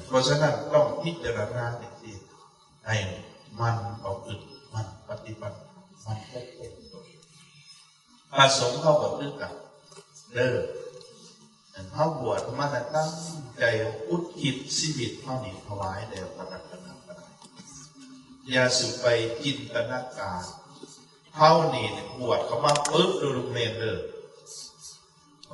ເພາະສະນັ້ນຕ້ອງພິຈາລະນາໃຫ້ດີ ໃຫ້ໝັ່ນປະພຶດ ໝັ່ນປະຕິບັດ ໝັ່ນອົບຮົມຕົນ. ພະສົງເຮົາກໍຄືກັນເດີ ເຮົາບວດມາແລ້ວຕັ້ງໃຈອຸທິດຊີວິດເຮົານີ້ຖວາຍແດ່ພະລັດຕະນະໄຕ ຢ່າສູ່ໄປຈິນຕະນາການ ເຮົານີ້ບວດເຂົ້າມາປຶບໂດຍລຸມເມນເດີ.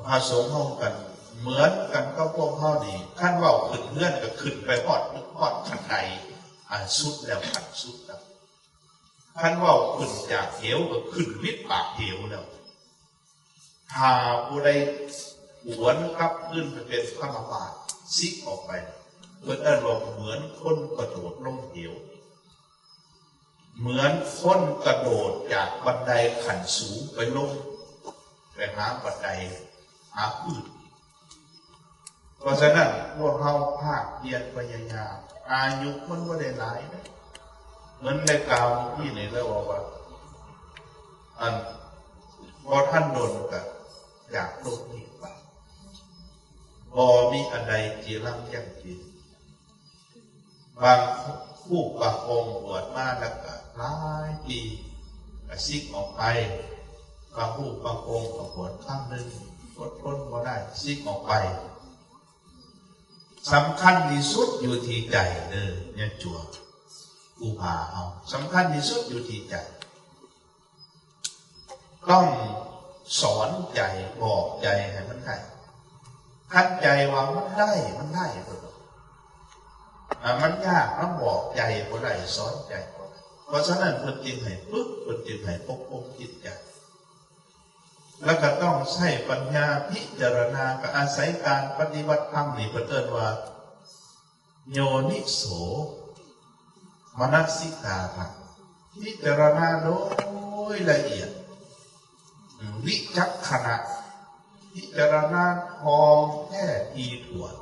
ພະສົງເຮົາກັນເໝືອນກັນກັບພວກເຮົານີ້ ຄັນເວົ້າຂຶ້ນເຮືອນກໍຂຶ້ນໄປຮອດ ຮອດຂັ້ນໄດ ອັນສຸດແລ້ວ ຂັ້ນສຸດແລ້ວ ຄັນເວົ້າຂຶ້ນຈາກເຫວກໍຂຶ້ນມິດປາກເຫວແລ້ວ. ຖ້າຜູ້ໃດຫວນກັບຄືນໄປເປັນຄາລະວາດ ສິກອອກໄປ ເພິ່ນເອີ້ນວ່າເໝືອນຄົນກະໂດດລົງເຫວ. ເໝືອນຄົນກະໂດດຈາກບັນໄດຂັ້ນສູງໄປລົງ ໄປຫາບັນໄດ ຫາພື້ນ. ເພາະສະນັ້ນ ພວກເຮົາພາກພຽນພະຍາຍາມ ອາຍຸມັນບໍ່ໄດ້ຫຼາຍເດ້. ເໝືອນໄດ້ກ່າວເມື່ອກີ້ນີ້ແລ້ວວ່າ ອັນ ບໍ່ທັນດົນກະຈາກໂລກນີ້ໄປ ບໍ່ມີອັນໃດຈີລັງຢັ້ງຢືນ. ບາງຄູ່ບາງອົງບວດມາແລ້ວກະຫຼາຍປີກະສິກອອກໄປ, ບາງຄູ່ບາງອົງກະບວດຄັ້ງໜຶ່ງ ອົດທົນບໍ່ໄດ້ ສິກອອກໄປ. ສຳຄັນທີ່ສຸດຢູ່ທີ່ໃຈເດີ ຍາດໂຍມ ຄູບາເຮົາ ສຳຄັນທີ່ສຸດຢູ່ທີ່ໃຈ. ຕ້ອງສອນໃຈ ບອກໃຈໃຫ້ມັນໄດ້. ຄັນໃຈວ່າມັນໄດ້ ມັນໄດ້ໂລດ. ຖ້າມັນຍາກ ມັນບອກໃຈບໍ່ໄດ້ ສອນໃຈບໍ່ໄດ້. ເພາະສະນັ້ນເພິ່ນຈຶ່ງໃຫ້ຝຶກ ເພິ່ນຈຶ່ງໃຫ້ອົບຮົມຈິດໃຈ ແລ້ວກໍຕ້ອງໃຊ້ປັນຍາພິຈາລະນາ. ກໍອາໄສການປະຕິບັດທຳນີ້ ເພິ່ນເອີ້ນວ່າ ໂຍນິໂສມະນະສິກາຣະ ພິຈາລະນາໂດຍລະອຽດ ວິຈັກຂະນະ ພິຈາລະນາທ່ອງແທ້ຖີ່ຖ້ວນ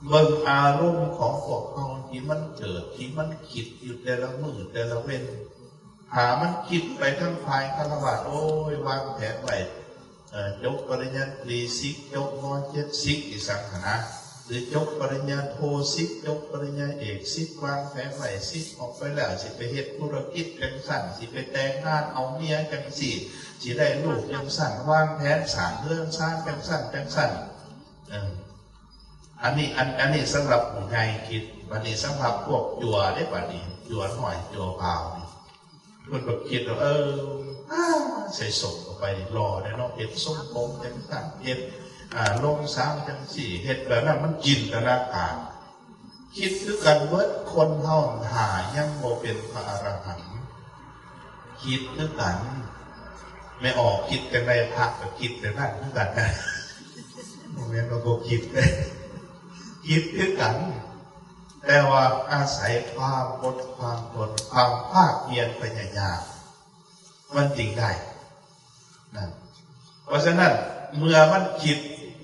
ເບິ່ງອາລົມຂອງພວກເຮົາທີ່ມັນເກີດ ທີ່ມັນຄິດຢູ່ແຕ່ລະມື້ແຕ່ລະເວັນ. ຖ້າມັນຄິດໄປທາງຝ່າຍຄາລະວາດ ໂອ້ຍ ວາງແຜນໄວ້ ເອີ ຈົບປະລິນຍາຕີສິກ ຈົບ ມ.ເຈັດ ສິກ ອີ່ສັງຫັ້ນນະ ຫຼື ຈົບປະລິນຍາໂທສິກ ຈົບປະລິນຍາເອກສິກ ວາງແຜນໄວ້ສິກ ອອກໄປແລ້ວ ຊິໄປເຮັດທຸລະກິດຈັ່ງຊັ້ນ ຊິໄປແຕ່ງງານເອົາເມຍຈັ່ງຊີ້ ຊິໄດ້ລູກຈັ່ງຊັ້ນ ວາງແຜນສ້າງເຮືອນຊານຈັ່ງຊັ້ນຈັ່ງຊັ້ນ. ເອີ ອັນນີ້ ອັນ ອັນນີ້ສຳລັບຜູ້ໃຫຍ່ຄິດ. ບັດນີ້ສຳລັບພວກຈົວເດ້ ບັດນີ້ຈົວນ້ອຍຈົວບ່າວນີ້ ເພິ່ນກໍຄິດວ່າ ເອີ ອາ ໃສ່ສົ້ງເຂົ້າໄປນີ້ຫຼໍ່ແດ່ເນາະ ເຮັດຊົງຜົມຈັ່ງຊັ້ນ ເຮັດ ອາ ລົງສາງຈັ່ງຊີ້ ເຮັດແບບນັ້ນ ມັນຈິນຕະນາການ. ຄິດຄືກັນເບິດ ຄົນເຮົາຖ້າຍັງບໍ່ເປັນພະອະລະຫັນ ຄິດຄືກັນ. ແມ່ອອກຄິດຈັ່ງໃດ ພະກໍຄິດຈັ່ງນັ້ນຄືກັນນະ ບໍ່ແມ່ນວ່າບໍ່ຄິດເດ້ ຄິດຄືກັນ. ແຕ່ວ່າອາໄສຄວາມອົດຄວາມທົນ ຄວາມພາກພຽນພະຍາຍາມ ມັນຈຶ່ງໄດ້ນະ. ເພາະສະນັ້ນ ເມື່ອມັນຄິດ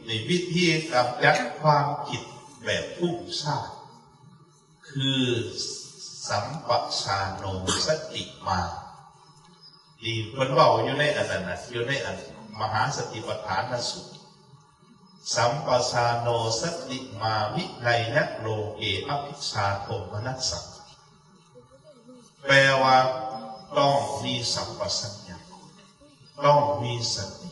ນີ້ ວິທີກຳຈັດຄວາມຄິດແບບຟຸ້ງຊານ ຄື ສຳປະຊາໂນສະຕິມາ ນີ້ເພິ່ນເວົ້າຢູ່ໃນອັນນັ້ນນະ ຢູ່ໃນອັນມະຫາສະຕິປະທານນະສູດ ສຳປະຊາໂນສະຕິມາ ວິໄນຍະໂລເກ ອະພິຊາໂທມະນັດສະ ແປວ່າຕ້ອງມີສຳປະສັນຍາ ຕ້ອງມີສະຕິ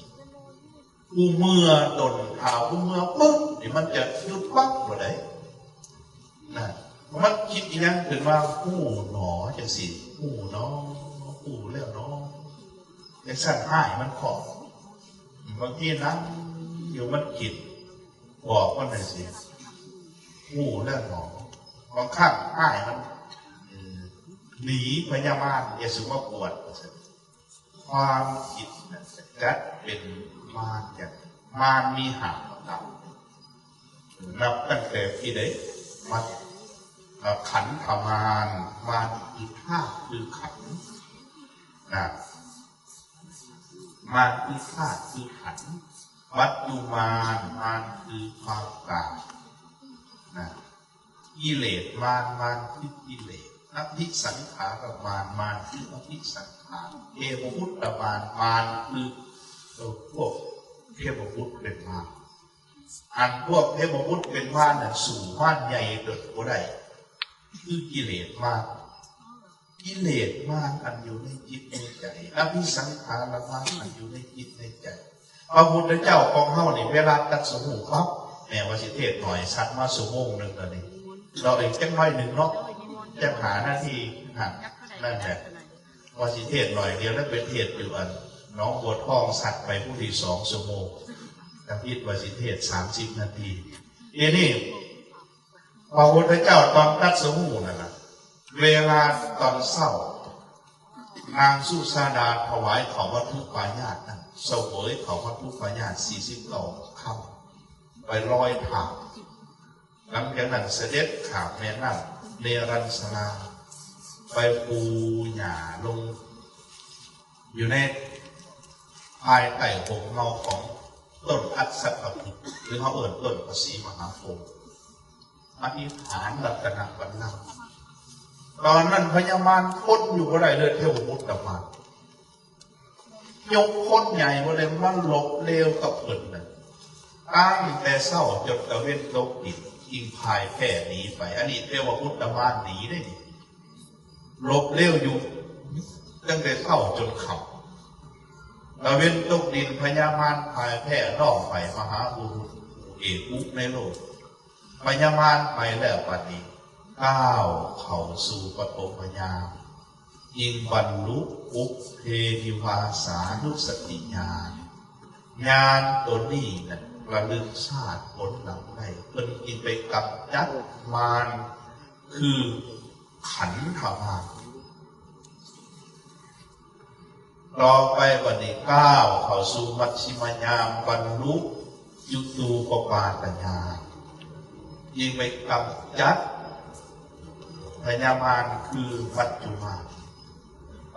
ຜູ້ເມື່ອດົນ ຖ້າຜູ້ເມື່ອປຶບນີ້ ມັນຈະຢຸດປັບບໍ່ໄດ້ນະ. ມັນຄິດອີ່ຫຍັງຂຶ້ນມາ ຮູ້ໜໍ ຈັ່ງຊີ້ ຮູ້ໜໍ ຮູ້ແລ້ວໜໍ ຈັ່ງຊັ້ນ ອ້າຍມັນຄອບ. ບາງທີນັ່ງຢູ່ ມັນຄິດ ບອກມັນຈັ່ງຊີ້ ຮູ້ແລ້ວໜໍ. ບາງຄັ້ງອ້າຍມັນ ເອີ ໜີພະຍາມານ ຢ່າສູ່ມາກວດ ວ່າຊັ້ນ. ຄວາມຄິດນັ້ນຈະຈັດເປັນມານຢ່າງ ມານມີຫ້າປະການ ນັບຕັ້ງແຕ່ທີ່ໃດ ມານ ອາ ຂັນທະມານ ມານຄືທາດ ຄືຂັນນະ ມານຄືທາດ ຄືຂັນ ວັດຖຸມານ ມານຄືຄວາມກາຍນະ ກິເລດມານ ມານຄືກິເລດ ອະພິສັງຂາລະມານ ມານຄືອະພິສັງຂານ ເທວະບຸດຕະມານ ມານຄື ເອີ ພວກເທວະບຸດເປັນມານ. ອັນພວກເທວະບຸດເປັນມານນັ້ນ ສູ້ມານໃຫຍ່ຕົວບໍ່ໄດ້ ຄືກິເລດມານ. ກິເລດມານອັນຢູ່ໃນຈິດໃນໃຈ ອະພິສັງຂາລະມານອັນຢູ່ໃນຈິດໃນໃຈ. ພະພຸດທະເຈົ້າຂອງເຮົານີ້ ເວລາຕັດສະຮູ້ປັບ ແມ່ນວ່າຊິເທດໜ້ອຍ ສັດມາຊົ່ວໂມງໜຶ່ງແລ້ວນີ້ ເນາະ ອີກຈັກໜ້ອຍໜຶ່ງເນາະ ຈັກຫ້ານາທີຫັ້ນ ນັ້ນແຫຼະ ວ່າຊິເທດໜ້ອຍດຽວ ແລ້ວໄປເທດຢູ່ອັນໜອງບົວທອງ ສັດໄປພຸ້ນອີກສອງຊົ່ວໂມງ ທຳອິດວ່າຊິເທດສາມສິບນາທີ. ທີນີ້ ພະພຸດທະເຈົ້າຕອນຕັດສະຮູ້ນັ້ນນະ ເວລາຕອນເຊົ້າ ນາງສຸຊາດາຖວາຍເຂົ້າວັດຖຸປາຍາດນັ້ນ ສະເຫວີຍເຂົ້າວັດຖຸປາຍາດສີ່ສິບເກົ້າຄຳ ໄປລອຍທາດ. ຫຼັງຈາກນັ້ນສະເດັດຂ້າມແມ່ນ້ຳເນລັນສະລາ ໄປປູຫຍ້າລົງ ຢູ່ໃນພາຍໃຕ້ຮົ່ມເງົາຂອງຕົ້ນອັດສັດຕະພຶດ ຫຼື ເຮົາເອີ້ນຕົ້ນພະສີມະຫາໂພ ອະທິຖານລັດຕະນະບັນລັງ. ຕອນນັ້ນພະຍາມານທົນຢູ່ບໍ່ໄດ້ເລີຍ ເທວະບຸດຕະມານ ຍົກຄົນໃຫຍ່ບໍ່ໄດ້ມາຫຼົບເລວກັບເພິ່ນນະ ຕັ້ງແຕ່ເຊົ້າຈົນຕາເວັນຕົກດິນ ຈຶ່ງພ່າຍແພ້ໜີໄປ. ອັນນີ້ເທວະບຸດຕະມານໜີເດ້ນີ້ ຫຼົບເລວຢູ່ຕັ້ງແຕ່ເຊົ້າຈົນຄ່ຳ. ຕາເວັນຕົກດິນ ພະຍາມານພ່າຍແພ້ນ້ອງໄປມະຫາບຸລຸດຜູ້ເອກອຸໃນໂລກ. ພະຍາມານໄປແລ້ວບັດນີ້ ກ້າວເຂົ້າສູ່ປະຖົມຍາມ ຍິ່ງບັນລຸປຸບເພນິວາສານຸສະຕິຍານ. ຍານໂຕນີ້ນັ້ນລະລຶກຊາດຜົນຫຼັງໄດ້ ເພິ່ນຈຶ່ງໄປກຳຈັດມານ ຄືຂັນທະມານ. ຕໍ່ໄປບັດນີ້ ກ້າວເຂົ້າສູ່ມັດຊິມະຍາມ ບັນລຸຈຸຕູປະປາຕະຍານ ຍິ່ງໄປກຳຈັດພະຍາມານ ຄືມັດຈຸມານ.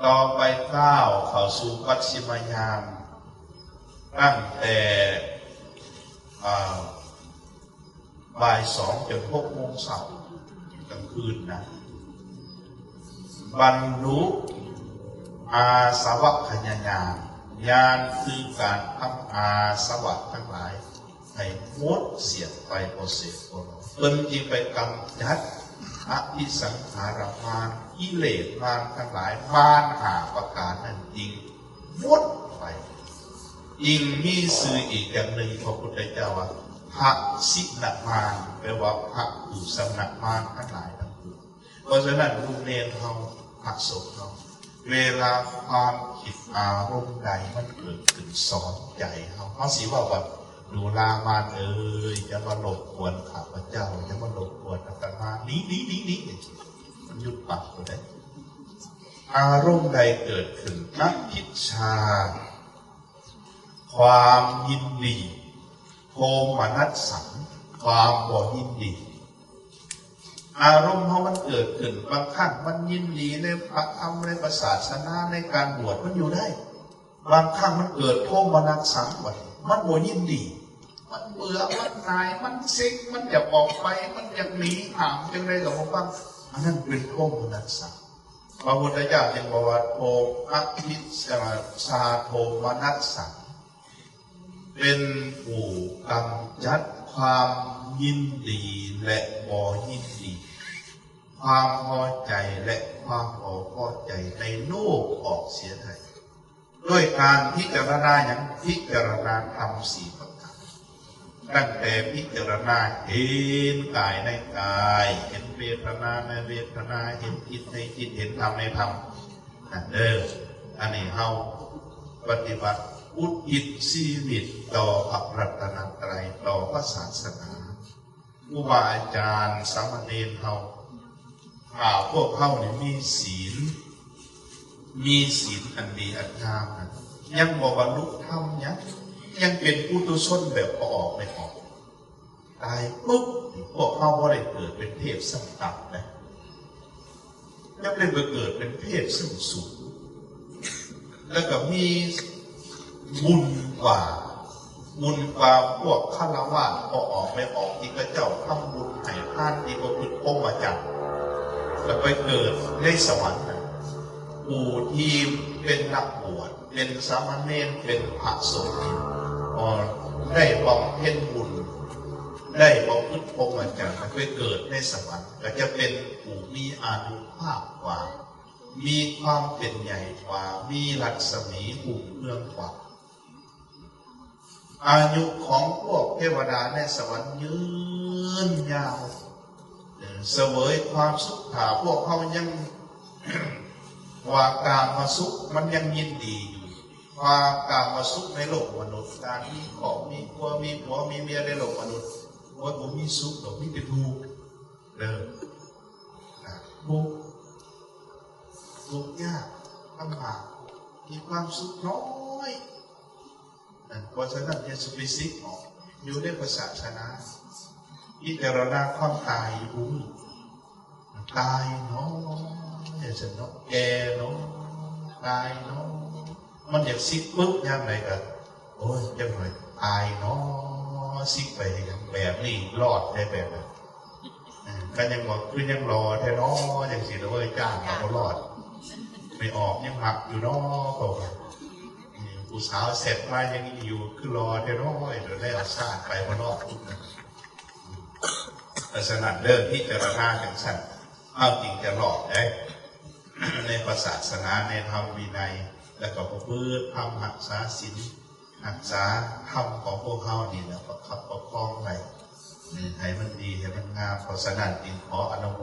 ຕໍ່ໄປກ້າວເຂົ້າສູ່ປັດຊິມະຍາມ ຕັ້ງແຕ່ ອາ ບ່າຍສອງຈົນຫົກໂມງເຊົ້າ ກາງຄືນນະ ບັນລຸອາສະວະຂະຍະຍານ. ຍານຄືການທຳອາສະວະທັງຫຼາຍໃຫ້ໝົດສຽນໄປ ບໍ່ເສດບໍ່ຫຼອຍ. ເພິ່ນຈຶ່ງໄປກຳຈັດອະພິສັງຂາລະມານ ກິເລດມານທັງຫຼາຍ ມານຫ້າປະການນັ້ນຈຶ່ງ ໝົດໄປ. ຍິ່ງມີຊື່ອີກຢ່າງໜຶ່ງ ພະພຸດທະເຈົ້າວ່າ ພະຊິນະມານ ແປວ່າພະຜູ້ຊຳນະມານທັງຫຼາຍທັງປວງ. ເພາະສະນັ້ນ ລູກເນນເຮົາ ພະສົງເຮົາ ເວລາຄວາມຄິດອາລົມໃດມັນເກີດຂຶ້ນ ສອນໃຈເຮົາ ເຮົາຊິເວົ້າວ່າ ດູລາມານເອີຍ ຢ່າມາລົບກວນຂ້າພະເຈົ້າ ຢ່າມາລົບກວນອາດຕະມາ ໜີ ໜີ ໜີ ໜີ ມັນຢຸດປັບບໍ່ໄດ້. ອາລົມໃດເກີດຂຶ້ນ ອະພິດຊາ ຄວາມຍິນດີ ໂທມະນັດສັງ ຄວາມບໍ່ຍິນດີ. ອາລົມເຮົາມັນເກີດຂຶ້ນ, ບາງຄັ້ງມັນຍິນດີໃນພະທຳ, ໃນພະສາສະໜາ, ໃນການບວດ, ມັນຢູ່ໄດ້. ບາງຄັ້ງມັນເກີດໂທມະນັດສະ, ບັດນີ້ມັນບໍ່ຍິນດີ, ມັນເບື່ອ, ມັນໜ່າຍ, ມັນເຊັງ, ມັນຢາກອອກໄປ, ມັນຢາກໜີ, ຫ້າມຈັ່ງໃດກໍບໍ່ຟັງ, ອັນນັ້ນເປັນໂທມະນັດສະ. ພະພຸດທະເຈົ້າຈຶ່ງບອກວ່າ ໂທມະ ພິສາ ສາໂທມະນັດສະ ເປັນຜູ້ກຳຈັດຄວາມຍິນດີ ແລະ ບໍ່ຍິນດີ, ຄວາມພໍໃຈ ແລະ ຄວາມບໍ່ພໍໃຈໃນໂລກອອກເສຍໄດ້ ດ້ວຍການພິຈາລະນາຫຍັງ? ພິຈາລະນາທຳສີ່ປະການ. ຕັ້ງແຕ່ພິຈາລະນາເຫັນກາຍໃນກາຍ, ເຫັນເວທະນາໃນເວທະນາ, ເຫັນຈິດໃນຈິດ, ເຫັນທຳໃນທຳ ນັ້ນເດີ. ອັນນີ້ເຮົາປະຕິບັດ ອຸທິດຊີວິດຕໍ່ພະລັດຕະນະໄຕ, ຕໍ່ພະສາສະໜາ. ຄູບາອາຈານ, ສາມະເນນເຮົາ, ຖ້າພວກເຮົານີ້ມີສີນ, ມີສີນອັນດີອັນງາມນັ້ນ, ຍັງບໍ່ບັນລຸທຳຫຍັງ, ຍັງເປັນປຸຖຸຊົນແບບພໍອອກແມ່ອອກ, ຕາຍປຶບ ພວກເຮົາບໍ່ໄດ້ເກີດເປັນເທບຊັ້ນຕ່ຳນະ, ຍັງໄດ້ໄປເກີດເປັນເທບຊັ້ນສູງ. ແລ້ວກໍມີບຸນກວ່າ, ບຸນກວ່າພວກຄາລະວາດ ພໍ່ອອກແມ່ອອກ ທີ່ເຂົາເຈົ້າທຳບຸນໃຫ້ທານ ທີ່ປະພຶດພົມມະຈັນ ແລ້ວໄປເກີດໃນສະຫວັນນະ. ຜູ້ທີ່ເປັນນັກບວດ, ເປັນສາມະເນນ, ເປັນພະສົງນີ້ ກໍໄດ້ບຳເພັນບຸນ, ໄດ້ປະພຶດພົມມະຈັນ ແລ້ວໄປເກີດໃນສະຫວັນ, ກໍຈະເປັນຜູ້ມີອານຸພາບກວ່າ, ມີຄວາມເປັນໃຫຍ່ກວ່າ, ມີລັດສະໝີຮຸ່ງເຮືອງກວ່າ. ອາຍຸຂອງພວກເທວະດາໃນສະຫວັນຍືນຍາວ, ສະເຫວີຍຄວາມສຸກ. ຖ້າພວກເຮົາຍັງວ່າກາມະສຸກ ມັນຍັງຍິນດີຢູ່, ວ່າກາມະສຸກໃນໂລກມະນຸດ, ການມີຄອບມີຄົວ, ມີຜົວມີເມຍໃນໂລກມະນຸດ, ໂອ້ຍ ບໍ່ມີສຸກດອກ, ມີແຕ່ທຸກເດີ. ທຸກ, ທຸກຍາກ, ລຳບາກ, ມີຄວາມສຸກນ້ອຍ. ເພາະສະນັ້ນ ຢ່າສູ່ໄປສິກເນາະ, ຢູ່ໃນພະສາສະໜາ ພິຈາລະນາຄວາມຕາຍຢູ່. ຕາຍເນາະ, ຢ່າຊັ້ນເນາະ, ແກ່ເນາະ, ຕາຍເນາະ. ມັນຢາກສິກປຶບຍາມໃດກໍ ໂອ້ຍ ຈັກໜ້ອຍຕາຍເນາະ, ສິກໄປເຮັດຫຍັງແບບນີ້ ລອດໄດ້ແບບນັ້ນ. ເອີ ກໍຍັງວ່າ ຄືຍັງຫຼໍ່ແທ້ເນາະ ຈັ່ງຊີ້ເນາະ, ເອີຍ ຈ້າງກໍບໍ່ລອດ, ໄປອອກຍັງມັກຢູ່ເນາະ ເພາະວ່າ ເອີ ຜູ້ສາວແຊັດມາຍັງຢູ່ ຄືຫຼໍ່ແທ້ເນາະ, ໂດນແລ້ວຊາດໄປບໍ່ລອດ. ເພາະສະນັ້ນເດີ ພິຈາລະນາຈັ່ງຊັ້ນ ເຮົາຈຶ່ງຈະລອດໄດ້ ໃນພະສາສະໜາ ໃນທຳວິໄນ ແລ້ວກໍປະພຶດທຳ ຮັກສາສິນ ຮັກສາທຳຂອງພວກເຮົານີ້ແຫຼະ ປະຄັບປະຄອງໄວ້ ໃຫ້ມັນດີ ໃຫ້ມັນງາມ. ເພາະສະນັ້ນຈຶ່ງຂໍອະນຸໂມ